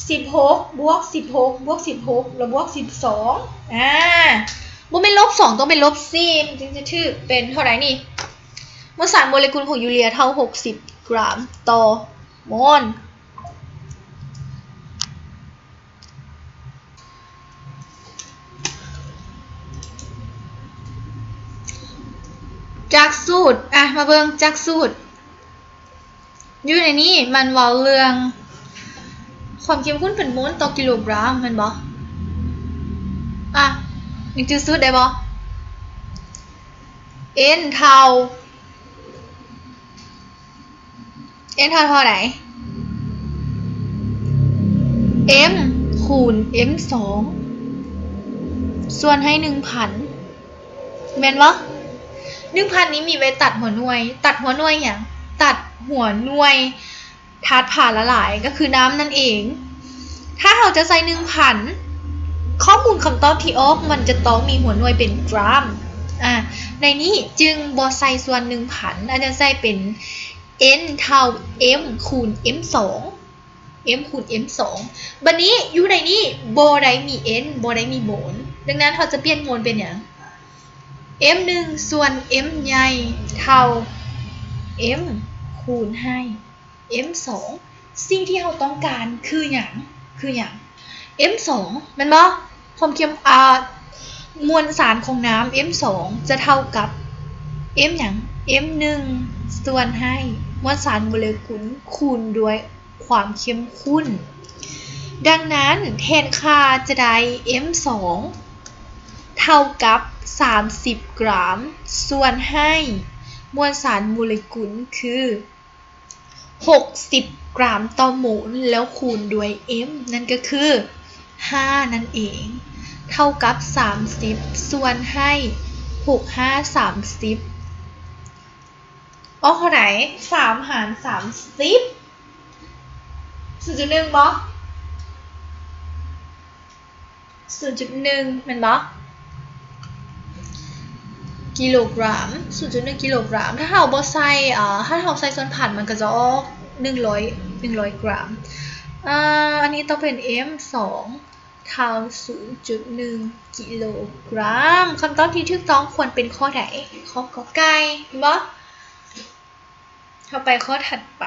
ສິບຫົກ ບວກ ສິບຫົກ ບວກ ສິບຫົກ ແລ້ວບວກ ສິບສອງ ອາ ບໍ່ແມ່ນລົບສອງ ຕ້ອງເປັນລົບສີ່ ມັນຈຶ່ງຈະຖືກ ເປັນເທົ່າໃດນີ້? ມວນສານໂມເລກຸນຂອງຢູເຣຍເທົ່າ ຫົກສິບ ກຣາມຕໍ່ໂມນ. ຈາກສູດ ອະ ມາເບິ່ງຈາກສູດ ຢູ່ໃນນີ້ມັນເວົ້າເລື່ອງຄວາມເຂັ້ມຂຸ້ນເປັນໂມນຕໍ່ກິໂລກຣາມ ແມ່ນບໍ່? ອະ ຍັງຈື່ສູດໄດ້ບໍ່? N ເທົ່າ N ເທົ່າເທົ່າໃດ? M ຄູນ M ສອງ ສ່ວນໃຫ້ໜຶ່ງພັນ ແມ່ນບໍ່? ໜຶ່ງພັນນີ້ມີໄວ້ຕັດຫົວໜ່ວຍ ຕັດຫົວໜ່ວຍຫຍັງ? ຕັດຫົວໜ່ວຍທາດພາລະລາຍ ກໍຄືນ້ຳນັ້ນເອງ. ຖ້າເຮົາຈະໃສ່ໜຶ່ງພັນ ຂໍ້ມູນຄຳຕອບທີ່ອອກມັນຈະຕ້ອງມີຫົວໜ່ວຍເປັນກຣາມ. ອາ ໃນນີ້ຈຶ່ງບໍ່ໃສ່ສ່ວນໜຶ່ງພັນ ອາຈານໃສ່ເປັນ N ເທົ່າ M ຄູນ M ສອງ M ຄູນ M ສອງ. ບັດນີ້ຢູ່ໃນນີ້ບໍ່ໄດ້ມີ N ບໍ່ໄດ້ມີໂມນ ດັ່ງນັ້ນເຮົາຈະປ່ຽນໂມນເປັນຫຍັງ? M ໜຶ່ງ ສ່ວນ M ໃຫຍ່ ເທົ່າ M ຄູນໃຫ້ M ສອງ. ສິ່ງທີ່ເຮົາຕ້ອງການຄືຫຍັງ? ຄືຫຍັງ? M ສອງ ແມ່ນບໍ່? ຄວາມເຂັ້ມ ອາ ມວນສານຂອງນ້ຳ M ສອງ ຈະເທົ່າກັບ M ຫຍັງ? M ໜຶ່ງ ສ່ວນໃຫ້ມວນສານໂມເລກຸນຄູນດ້ວຍຄວາມເຂັ້ມຂຸ້ນ. ດັ່ງນັ້ນແທນຄ່າຈະໄດ້ M ສອງ ເທົ່າກັບ ສາມສິບ ກຣາມ ສ່ວນໃຫ້ມວນສານໂມເລກຸນຄື ຫົກສິບ ກຣາມຕໍ່ໂມນ ແລ້ວຄູນດ້ວຍ M ນັ້ນກໍຄື ຫ້າ ນັ້ນເອງ ເທົ່າກັບ ສາມສິບ ສ່ວນໃຫ້ ຫົກຫ້າ ສາມສິບ ອອກເທົ່າໃດ? ສາມຫານສາມສິບ ສູນຈຸດໜຶ່ງບໍ່? ສູນຈຸດໜຶ່ງ ແມ່ນບໍ່? ກິໂລກຣາມ ສູນຈຸດໜຶ່ງ ກິໂລກຣາມ. ຖ້າເຮົາບໍ່ໃສ່ ເອີ ຖ້າເຮົາໃສ່ສ່ວນພັນ ມັນກໍຈະອອກ ໜຶ່ງຮ້ອຍ ໜຶ່ງຮ້ອຍ ກຣາມ. ເອີ ອັນນີ້ຕ້ອງເປັນ M ສອງ ເທົ່າ ສູນຈຸດໜຶ່ງ ກິໂລກຣາມ. ຄຳຕອບທີ່ຖືກຕ້ອງຄວນເປັນຂໍ້ໃດ? ຂໍ້ ກ ໄກ່ ແມ່ນບໍ່? ເຮົາໄປຂໍ້ຖັດໄປ.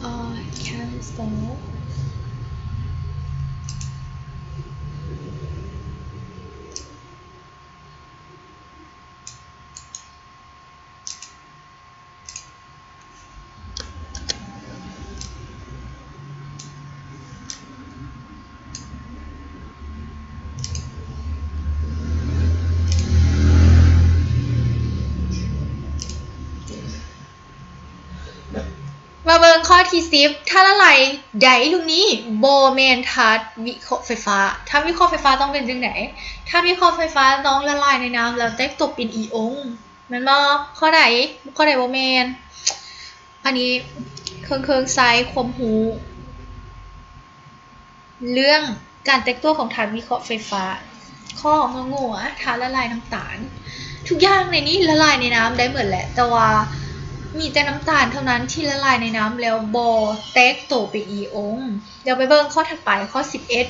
ເອີ cancel. ມາເບິ່ງຂໍ້ທີສິບ ທາດລະລາຍໃດລູກນີ້ບໍ່ແມ່ນທາດວິເຄາະໄຟຟ້າ? ທາດວິເຄາະໄຟຟ້າຕ້ອງເປັນຈັ່ງໃດ? ທາດວິເຄາະໄຟຟ້າຕ້ອງລະລາຍໃນນ້ຳແລ້ວແຕກຕົວເປັນອີອົງ ແມ່ນບໍ່? ຂໍ້ໃດ? ຂໍ້ໃດບໍ່ແມ່ນ? ອັນນີ້ເຄິ່ງໆ ໃສ່ຄວາມຮູ້ເລື່ອງການແຕກຕົວຂອງທາດວິເຄາະໄຟຟ້າ. ຂໍ້ ງ ງົວ ທາດລະລາຍນ້ຳຕານ. ທຸກຢ່າງໃນນີ້ລະລາຍໃນນ້ຳໄດ້ໝົດແຫຼະ ແຕ່ວ່າມີແຕ່ນ້ຳຕານເທົ່ານັ້ນທີ່ລະລາຍໃນນ້ຳແລ້ວບໍ່ແຕກໂຕເປັນອີອົງ. ດຽວໄປເບິ່ງຂໍ້ຖັດໄປ ຂໍ້ສິບເອັດ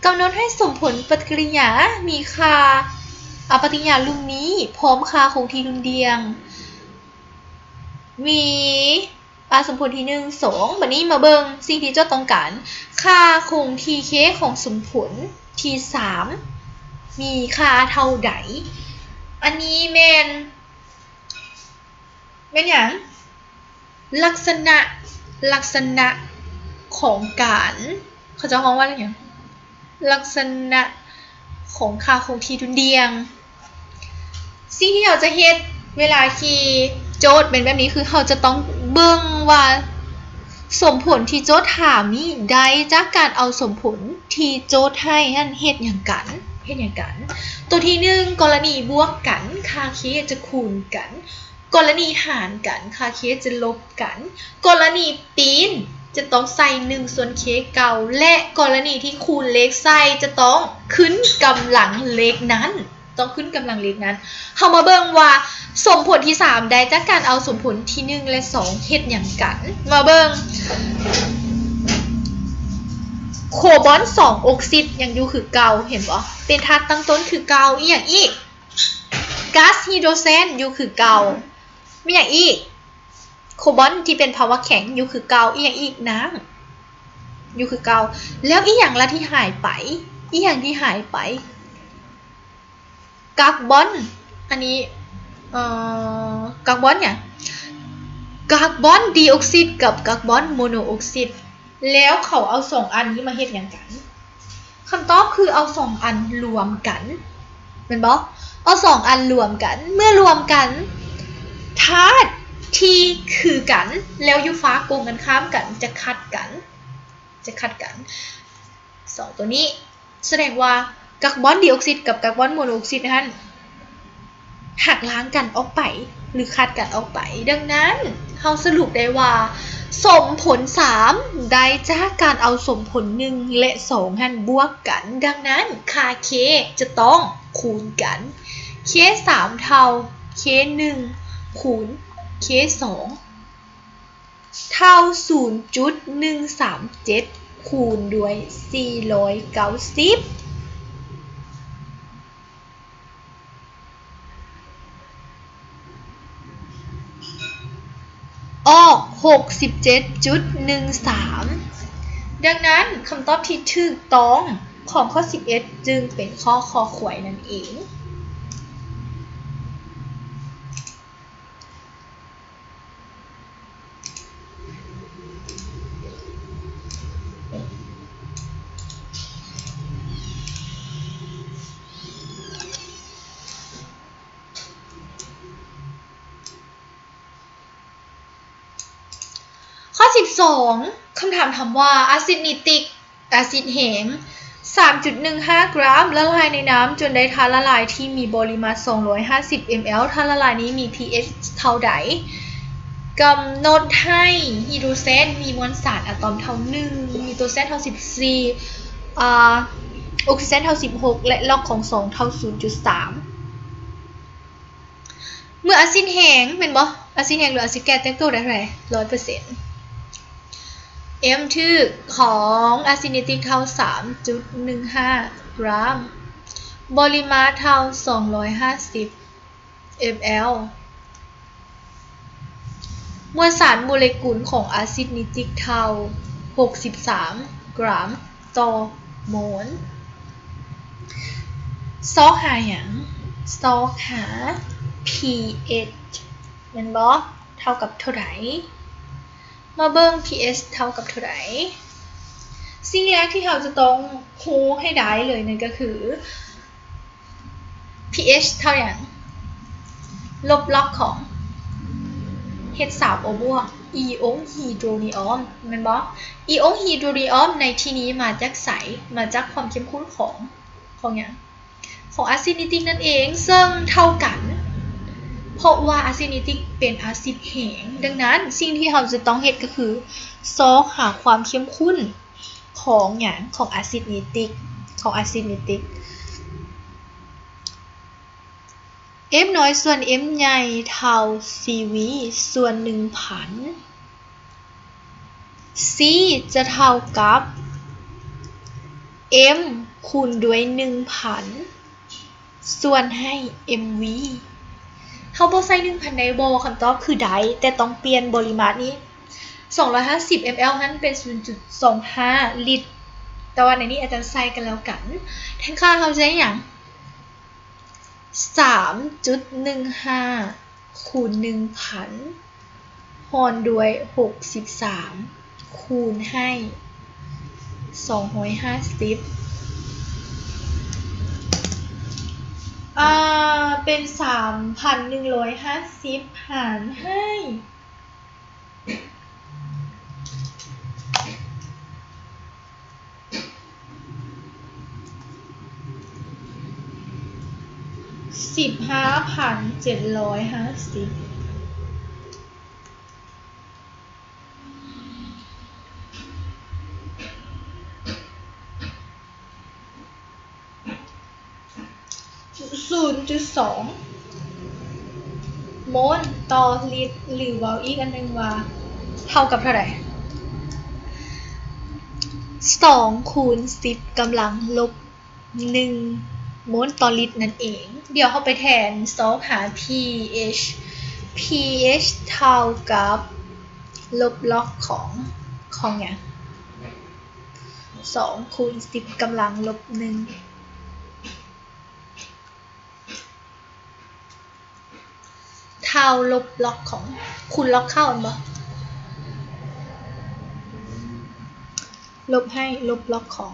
ກຳນົດໃຫ້ສົມຜົນປະຕິກິລິຍາມີຄ່າ ອາ ປະຕິກິລິຍາລຸ່ມນີ້ພ້ອມຄ່າຄົງທີ່ດຸ່ນດ່ຽງ ມີ ອາ ສົມຜົນທີໜຶ່ງ ສອງ ບາດນີ້ມາເບິ່ງສິ່ງທີ່ໂຈດຕ້ອງການ ຄ່າຄົງທີ່ K ຂອງສົມຜົນທີສາມ ມີຄ່າເທົ່າໃດ? ອັນນີ້ແມ່ນ ແມ່ນຫຍັງ? ລັກສະນະ ລັກສະນະຂອງການ ເຂົາເຈົ້າຮ້ອງວ່າຫຍັງ? ລັກສະນະຂອງຄ່າຄົງທີ່ດຸ່ນດ່ຽງ. ສິ່ງທີ່ເຮົາຈະເຮັດເວລາທີ່ໂຈດເປັນແບບນີ້ ຄືເຮົາຈະຕ້ອງເບິ່ງວ່າສົມຜົນທີ່ໂຈດຖາມນີ້ໄດ້ຈາກການເອົາສົມຜົນທີ່ໂຈດໃຫ້ຫັ້ນເຮັດຫຍັງກັນ ເຮັດຫຍັງກັນ. ຕົວທີໜຶ່ງ ກໍລະນີບວກກັນ ຄ່າ K ຈະຄູນກັນ. ກໍລະນີຫານກັນ ຄ່າ K ຈະລົບກັນ. ກໍລະນີປີ້ນ ຈະຕ້ອງໃສ່ໜຶ່ງສ່ວນ K ເກົ່າ ແລະ ກໍລະນີທີ່ຄູນເລກໃສ່ ຈະຕ້ອງຂຶ້ນກຳລັງເລກນັ້ນ. ຕ້ອງຂຶ້ນກຳລັງເລກນັ້ນ. ເຮົາມາເບິ່ງວ່າສົມຜົນທີສາມໄດ້ຈາກການເອົາສົມຜົນທີໜຶ່ງ ແລະ ສອງ ເຮັດຫຍັງກັນ. ມາເບິ່ງ ໂຄບອນສອງອົກຊິດຍັງຢູ່ຄືເກົ່າ, ເຫັນບໍ່? ເປັນທາດຕັ້ງຕົ້ນຄືເກົ່າ. ອີ່ຫຍັງອີກ? ກາສຮີໂດຣແຊນຢູ່ຄືເກົ່າ. ມີຫຍັງອີກ? ໂຄບອນທີ່ເປັນພາວະແຂງຢູ່ຄືເກົ່າ. ອີ່ຫຍັງອີກ? ນ້ຳຢູ່ຄືເກົ່າ. ແລ້ວອີ່ຫຍັງລະທີ່ຫາຍໄປ? ອີ່ຫຍັງທີ່ຫາຍໄປ? ກາກບອນ ອັນນີ້ ເອີ ກາກບອນຫຍັງ? ກາກບອນດີອົກຊິດກັບກາກບອນໂມໂນອົກຊິດ. ແລ້ວເຂົາເອົາສອງອັນນີ້ມາເຮັດຫຍັງກັນ? ຄຳຕອບຄືເອົາສອງອັນລວມກັນ ແມ່ນບໍ່? ເອົາສອງອັນລວມກັນ. ເມື່ອລວມກັນ ທາດທີ່ຄືກັນ ແລ້ວຢູ່ຟາກກົງກັນຂ້າມກັນ ຈະຂັດກັນ ຈະຂັດກັນ. ສອງໂຕນີ້ສະແດງວ່າກາກບອນດີອົກຊິດກັບກາກບອນໂມໂນອົກຊິດນັ້ນ ຫັກລ້າງກັນອອກໄປ ຫຼື ຂັດກັນອອກໄປ. ດັ່ງນັ້ນ ເຮົາສະຫຼຸບໄດ້ວ່າ ສົມຜົນສາມໄດ້ຈາກການເອົາສົມຜົນໜຶ່ງ ແລະ ສອງ ຫັ້ນບວກກັນ. ດັ່ງນັ້ນ ຄ່າ K ຈະຕ້ອງຄູນກັນ. K ສາມເທົ່າ K ໜຶ່ງ ຄູນ K ສອງ ເທົ່າສູນຈຸດໜຶ່ງສາມເຈັດ ຄູນດ້ວຍສີ່ຮ້ອຍເກົ້າສິບ ອອກຫົກສິບເຈັດຈຸດໜຶ່ງສາມ. ດັ່ງນັ້ນ ຄຳຕອບທີ່ຖືກຕ້ອງຂອງຂໍ້ສິບເອັດ ຈຶ່ງເປັນຂໍ້ ຄ ຄວາຍ ນັ້ນເອງ. ຂໍ້ສິບສອງ ຄຳຖາມຖາມວ່າ ອາຊິດນິຕິກ ອາຊິດແຮງ ສາມຈຸດໜຶ່ງຫ້າກຣາມ ລະລາຍໃນນ້ຳຈົນໄດ້ທາດລະລາຍທີ່ມີບໍລິມາດສອງຮ້ອຍຫ້າສິບເອັມແອລ. ທາດລະລາຍນີ້ມີ pH ເທົ່າໃດ? ກຳນົດໃຫ້ຮີໂດຣແຊນມີມວນສານອາຕອມເທົ່າໜຶ່ງ ມີໂຕແຊນເທົ່າສິບສີ່ ອາ ອົກຊີແຊນເທົ່າສິບຫົກ ແລະ ລັອກຂອງສອງເທົ່າສູນຈຸດສາມ. ເມື່ອອາຊິດແຮງ ແມ່ນບໍ່? ອາຊິດແຮງ ຫຼື ອາຊິດແກ້ແຕກໂຕໄດ້ເທົ່າໃດ? ຮ້ອຍເປີເຊັນ. M ຖືກຂອງອາຊິດນິຕິກເທົ່າສາມຈຸດໜຶ່ງຫ້າກຣາມ ບໍລິມາດເທົ່າສອງຮ້ອຍຫ້າສິບເອັມແອລ. ມວນສານໂມເລກຸນຂອງອາຊິດນິຕິກເທົ່າຫົກສິບສາມກຣາມຕໍ່ໂມນ. ຊອກຫາຫຍັງ? ຊອກຫາ pH ແມ່ນບໍ່? ເທົ່າກັບເທົ່າໃດ? ມາເບິ່ງ pH ເທົ່າກັບເທົ່າໃດ? ສິ່ງແລກທີ່ເຮົາຈະຕ້ອງຮູ້ໃຫ້ໄດ້ເລີຍນັ້ນກໍຄື pH ເທົ່າຫຍັງ? ລົບລັອກຂອງ H ສາມ O ບວກ ອີອົງຮີໂດຣນີອອມ ແມ່ນບໍ່? ອີອົງຮີໂດຣນີອອມໃນທີ່ນີ້ມາຈາກໃສ? ມາຈາກຄວາມເຂັ້ມຂຸ້ນຂອງ ຂອງຫຍັງ? ຂອງອາຊິດນິຕິກນັ້ນເອງ ເຊິ່ງເທົ່າກັນ ເພາະວ່າອາຊິດນິຕິກເປັນອາຊິດແຮງ. ດັ່ງນັ້ນ ສິ່ງທີ່ເຮົາຈະຕ້ອງເຮັດກໍຄື ຊອກຫາຄວາມເຂັ້ມຂຸ້ນຂອງຫຍັງ? ຂອງອາຊິດນິຕິກ ຂອງອາຊິດນິຕິກ. M ນ້ອຍສ່ວນ M ໃຫຍ່ເທົ່າ C V ສ່ວນໜຶ່ງພັນ. C ຈະເທົ່າກັບ M ຄູນດ້ວຍໜຶ່ງພັນ ສ່ວນໃຫ້ M V. ເຮົາບໍ່ໃສ່ໜຶ່ງພັນໄດ້ບໍ່? ຄຳຕອບຄືໄດ້ ແຕ່ຕ້ອງປ່ຽນບໍລິມາດນີ້ ສອງຮ້ອຍຫ້າສິບ mL ຫັ້ນເປັນ ສູນຈຸດສອງຫ້າລິດ. ແຕ່ວ່າໃນນີ້ອາຈານໃສ່ກັນແລ້ວກັນ. ແທນຄ່າເຮົາຈະໄດ້ຫຍັງ? ສາມຈຸດໜຶ່ງຫ້າ ຄູນໜຶ່ງພັນ ຫານດ້ວຍຫົກສິບສາມ ຄູນໃຫ້ສອງຮ້ອຍຫ້າສິບ ອາ ເປັນສາມພັນໜຶ່ງຮ້ອຍຫ້າສິບ ຫານໃຫ້ ສິບຫ້າພັນເຈັດຮ້ອຍຫ້າສິບ. ສູ ສູນຈຸດສອງໂມນຕໍ່ລິດ ຫຼື ເວົ້າອີກອັນໜຶ່ງວ່າ ເທົ່າກັບເທົ່າໃດ? ສອງຄູນສິບກຳລັງລົບໜຶ່ງໂມນຕໍ່ລິດນັ້ນເອງ. ດຽວເຮົາໄປແທນຊອກຫາ pH pH ເທົ່າກັບລົບລັອກຂອງ ຂອງຫຍັງ? ສອງຄູນສິບກຳລັງລົບໜຶ່ງ ເທົ່າລົບລັອກຂອງ ຄູນລັອກເຂົ້າແມ່ນບໍ່? ລົບໃຫ້ລົບລັອກຂອງ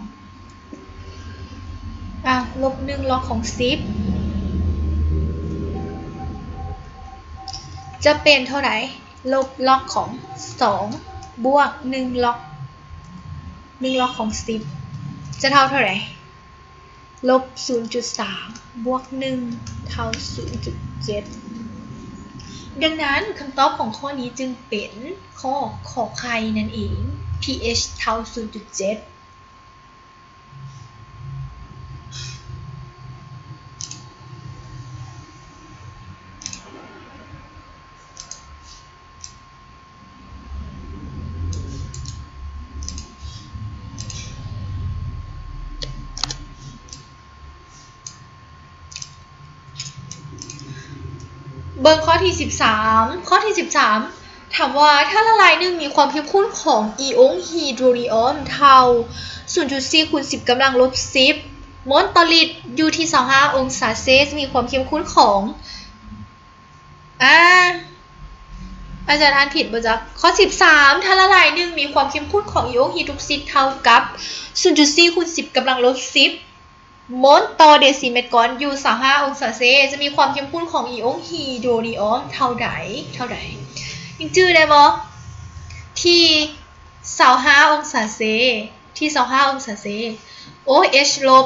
ອ່າ ລົບໜຶ່ງລັອກຂອງສິບ ຈະເປັນເທົ່າໃດ? ລົບລັອກຂອງສອງບວກໜຶ່ງລັອກ ໜຶ່ງລັອກຂອງສິບ ຈະເທົ່າເທົ່າໃດ? ລົບສູນຈຸດສາມບວກໜຶ່ງເທົ່າສູນຈຸດເຈັດ. ດັ່ງນັ້ນ ຄຳຕອບຂອງຂໍ້ນີ້ຈຶ່ງເປັນຂໍ້ ຂ ໄຂ່ ນັ້ນເອງ pH ເທົ່າສູນຈຸດເຈັດ. ເບິ່ງຂໍ້ທີສິບສາມ. ຂໍ້ທີສິບສາມ ຖາມວ່າ ຖ້າລະລາຍໜຶ່ງມີຄວາມເຂັ້ມຂຸ້ນຂອງອີອົງຮີໂດຣນີອອມເທົ່າສູນຈຸດສີ່ຄູນສິບກຳລັງລົບສິບໂມນຕໍ່ລິດ ຢູ່ທີ່ຊາວຫ້າອົງສາເຊລຊຽສ ມີຄວາມເຂັ້ມຂຸ້ນຂອງ ອາ ອາຈານອ່ານຜິດບໍ່ຈັກ. ຂໍ້ສິບສາມ ຖ້າລະລາຍໜຶ່ງມີຄວາມເຂັ້ມຂຸ້ນຂອງອີອົງຮີທຸກຊະນິດເທົ່າກັບສູນຈຸດສີ່ຄູນສິບກຳລັງລົບສິບໂມນຕໍ່ເດຊີແມັດກ້ອນ ຢູ່ຊາວຫ້າອົງສາເຊລຊຽສ ຈະມີຄວາມເຂັ້ມຂຸ້ນຂອງອີອົງຮີໂດຣນີອອມເທົ່າໃດ? ເທົ່າໃດ? ຍັງຈື່ໄດ້ບໍ່? ທີ່ຊາວຫ້າອົງສາເຊລຊຽສ ທີ່ຊາວຫ້າອົງສາເຊລຊຽສ ໂອເອັດ ລົບ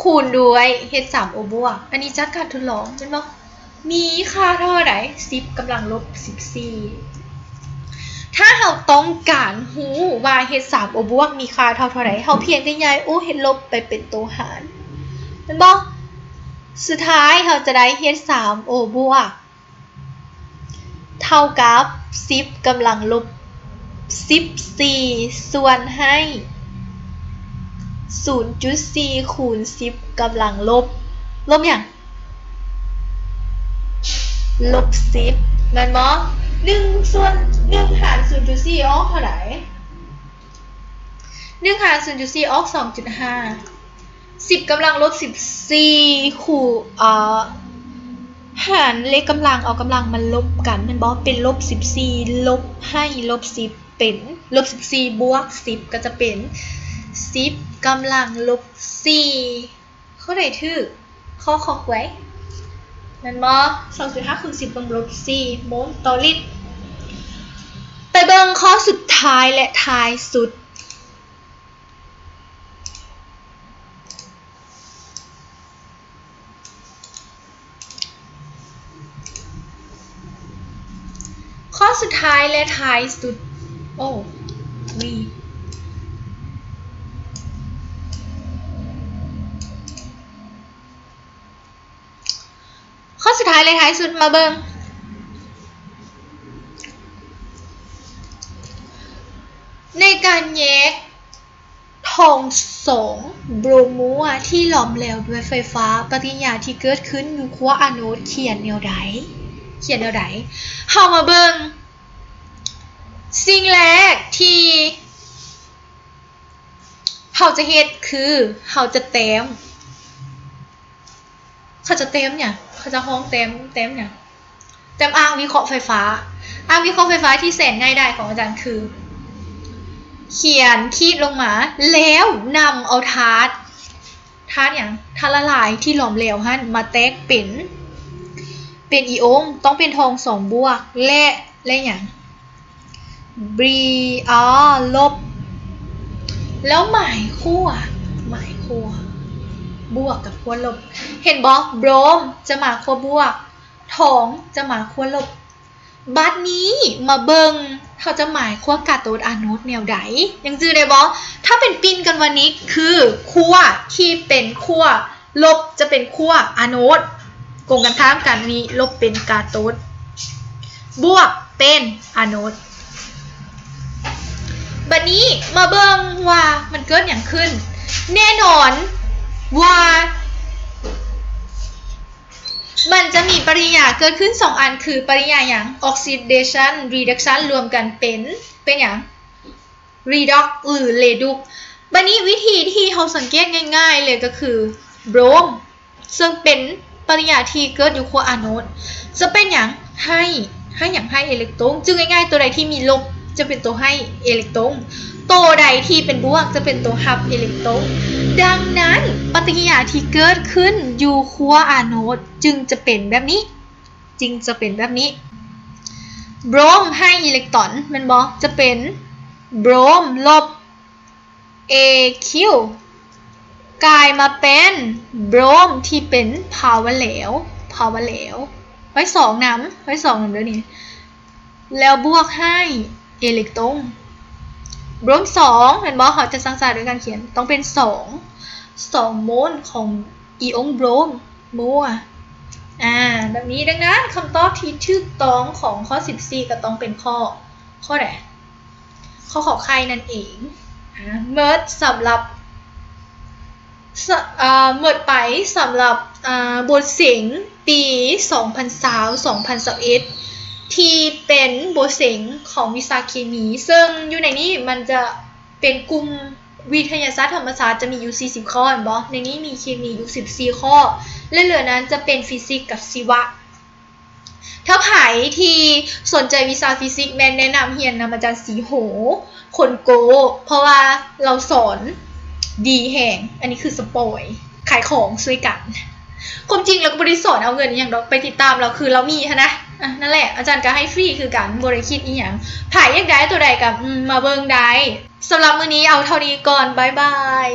ຄູນດ້ວຍ ເອັດສາມໂອບວກ. ອັນນີ້ຈາກການທົດລອງແມ່ນບໍ່? ມີຄ່າເທົ່າໃດ? ສິບກຳລັງລົບສິບສີ່. ຖ້າເຮົາຕ້ອງການຮູ້ວ່າ ເອັດສາມໂອບວກ ມີຄ່າເທົ່າເທົ່າໃດ, ເຮົາພຽງແຕ່ຍ້າຍໂອເອັດລົບໄປເປັນໂຕຫານ ແມ່ນບໍ່? ສຸດທ້າຍເຮົາຈະໄດ້ ເອັດສາມໂອບວກ ເທົ່າກັບສິບກຳລັງລົບສິບສີ່ ສ່ວນໃຫ້ສູນຈຸດສີ່ຄູນສິບກຳລັງລົບ ລົບຫຍັງ? ລົບສິບ ແມ່ນບໍ່? ໜຶ່ງສ່ວນ ໜຶ່ງຫານສູນຈຸດສີ່ອອກເທົ່າໃດ? ໜຶ່ງຫານສູນຈຸດສີ່ອອກສອງຈຸດຫ້າ ສິບກຳລັງລົບສິບສີ່ຄູນ ເອີ ຫານເລກກຳລັງ ເອົາກຳລັງມາລົບກັນແມ່ນບໍ່? ເປັນລົບສິບສີ່ ລົບໃຫ້ລົບສິບ ເປັນລົບສິບສີ່ບວກສິບ ກໍຈະເປັນສິບກຳລັງລົບສີ່. ຂໍ້ໃດຖືກ? ຂໍ້ ຄ ຄວາຍ ແມ່ນບໍ່? ສອງຈຸດຫ້າຄູນສິບກຳລັງລົບສີ່ໂມນຕໍ່ລິດ. ໄປເບິ່ງຂໍ້ສຸດທ້າຍ ແລະ ທ້າຍສຸດ. ຂໍ້ສຸດທ້າຍ ແລະ ທ້າຍສຸດ. ໂອ້ ນີ້ ຂໍ້ສຸດທ້າຍ ແລະ ທ້າຍສຸດ ມາເບິ່ງ ໃນການແຍກທອງສອງໂບຣມົວທີ່ຫຼອມແຫຼວດ້ວຍໄຟຟ້າ ປະຕິກິລິຍາທີ່ເກີດຂຶ້ນຢູ່ຂົ້ວອາໂນດຂຽນແນວໃດ? ຂຽນແນວໃດ? ເຮົາມາເບິ່ງ ສິ່ງແລກທີ່ເຮົາຈະເຮັດຄື ເຮົາຈະແຕ້ມ ເຂົາຈະແຕ້ມຫຍັງ? ເຂົາຈະຮ້ອງແຕ້ມ ແຕ້ມຫຍັງ? ແຕ້ມອ່າງວິເຄາະໄຟຟ້າ. ອ່າງວິເຄາະໄຟຟ້າທີ່ແສນງ່າຍດາຍຂອງອາຈານຄື ຂຽນຂີດລົງມາ ແລ້ວນຳເອົາທາດ ທາດຫຍັງ? ທາດລະລາຍທີ່ຫຼອມແຫຼວຫັ້ນມາແຕກເປັນ ເປັນອີອົງ ຕ້ອງເປັນທອງສອງບວກ ແລະ ແລະຫຍັງ? ບຣີ ອາ ລົບ ແລ້ວໝາຍຂົ້ວ ໝາຍຂົ້ວບວກກັບຂົ້ວລົບ. ເຫັນບໍ່? ໂບຣມຈະມາຂົ້ວບວກ ທອງຈະມາຂົ້ວລົບ. ບາດນີ້ມາເບິ່ງ ເຮົາຈະໝາຍຂົ້ວກາໂຕດອາໂນດແນວໃດ? ຍັງຈື່ໄດ້ບໍ່? ຖ້າເປັນປິ່ນກັນວານິກ ຄືຂົ້ວທີ່ເປັນຂົ້ວ ລົບຈະເປັນຂົ້ວອາໂນດ ກົງກັນຂ້າມກັນນີ້ ລົບເປັນກາໂຕດ ບວກເປັນອາໂນດ. ບັດນີ້ມາເບິ່ງວ່າມັນເກີດຫຍັງຂຶ້ນ. ແນ່ນອນວ່າມັນຈະມີປະຕິກິລິຍາເກີດຂຶ້ນສອງອັນ ຄືປະຕິກິລິຍາຫຍັງ? ອອກຊິເດຊັນ ຣີດັກຊັນ ລວມກັນເປັນ ເປັນຫຍັງ? ຣີດັອກ ຫຼື ເຣດຸກ. ບັດນີ້ວິທີທີ່ເຮົາສັງເກດງ່າຍໆເລີຍກໍຄື ໂບຣມ ເຊິ່ງເປັນປະຕິກິລິຍາທີ່ເກີດຢູ່ຂົ້ວອາໂນດ ຈະເປັນຫຍັງ? ໃຫ້ ໃຫ້ຫຍັງ? ໃຫ້ເອເລັກໂຕນ. ຈື່ງ່າຍໆ ຕົວໃດທີ່ມີລົບຈະເປັນຕົວໃຫ້ເອເລັກໂຕນ, ຕົວໃດທີ່ເປັນບວກຈະເປັນຕົວຮັບເອເລັກໂຕນ. ດັ່ງນັ້ນ ປະຕິກິລິຍາທີ່ເກີດຂຶ້ນຢູ່ຂົ້ວອາໂນດຈຶ່ງຈະເປັນແບບນີ້ ຈຶ່ງຈະເປັນແບບນີ້. ໂບຣມໃຫ້ອີເລັກຕຣອນແມ່ນບໍ່? ຈະເປັນໂບຣມລົບເອຄິວ ກາຍມາເປັນໂບຣມທີ່ເປັນພາວະແຫຼວ ພາວະແຫຼວ ໄວ້ສອງນຳ ໄວ້ສອງນຳເດີນີ້ ແລ້ວບວກໃຫ້ເອເລັກຕຣອນ ໂບຣມສອງແມ່ນບໍ່? ເຮົາຈະສ້າງສາດ້ວຍການຂຽນ ຕ້ອງເປັນສອງ ສອງໂມນຂອງອີອົງໂບຣມ ໂມ ອາ ແບບນີ້. ດັ່ງນັ້ນ ຄຳຕອບທີ່ຖືກຕ້ອງຂອງຂໍ້ສິບສີ່ກໍຕ້ອງເປັນຂໍ້ ຂໍ້ໃດ? ຂໍ້ ຂໍໄຂ່ ນັ້ນເອງ. ອາ ໝົດສຳລັບ ສະ ອາ ໝົດໄປສຳລັບ ອາ ບົດເສັງປີສອງພັນຊາວ ສອງພັນຊາວເອັດ ທີ່ເປັນບົດເສັງຂອງວິຊາເຄມີ ເຊິ່ງຢູ່ໃນນີ້ມັນຈະເປັນກຸ່ມວິທະຍາສາດທຳມະຊາດ ຈະມີຢູ່ສີ່ສິບຂໍ້ແມ່ນບໍ່? ໃນນີ້ມີເຄມີຢູ່ສິບສີ່ຂໍ້ ແລະ ເຫຼືອນັ້ນຈະເປັນຟີຊິກກັບຊີວະ. ຖ້າໃຜທີ່ສົນໃຈວິຊາຟີຊິກ ແມ່ນແນະນຳຮຽນນຳອາຈານສີໂຫ ຄົນໂກ ເພາະວ່າລາວສອນດີແຮງ. ອັນນີ້ຄືສະປອຍ ຂາຍຂອງຊ່ວຍກັນ. ຄວາມຈິງລາວກໍບໍ່ໄດ້ສອນເອົາເງິນອີ່ຫຍັງດອກ ໄປຕິດຕາມລາວຄືລາວມີຫັ້ນນະ. ອາ ນັ້ນແຫຼະ ອາຈານກໍໃຫ້ຟຣີຄືກັນ ບໍ່ໄດ້ຄິດອີ່ຫຍັງ. ໃຜຢາກໄດ້ຕົວໃດກໍ ອືມ ມາເບິ່ງໄດ້. ສຳລັບມື້ນີ້ເອົາເທົ່ານີ້ກ່ອນ. ບາຍບາຍ.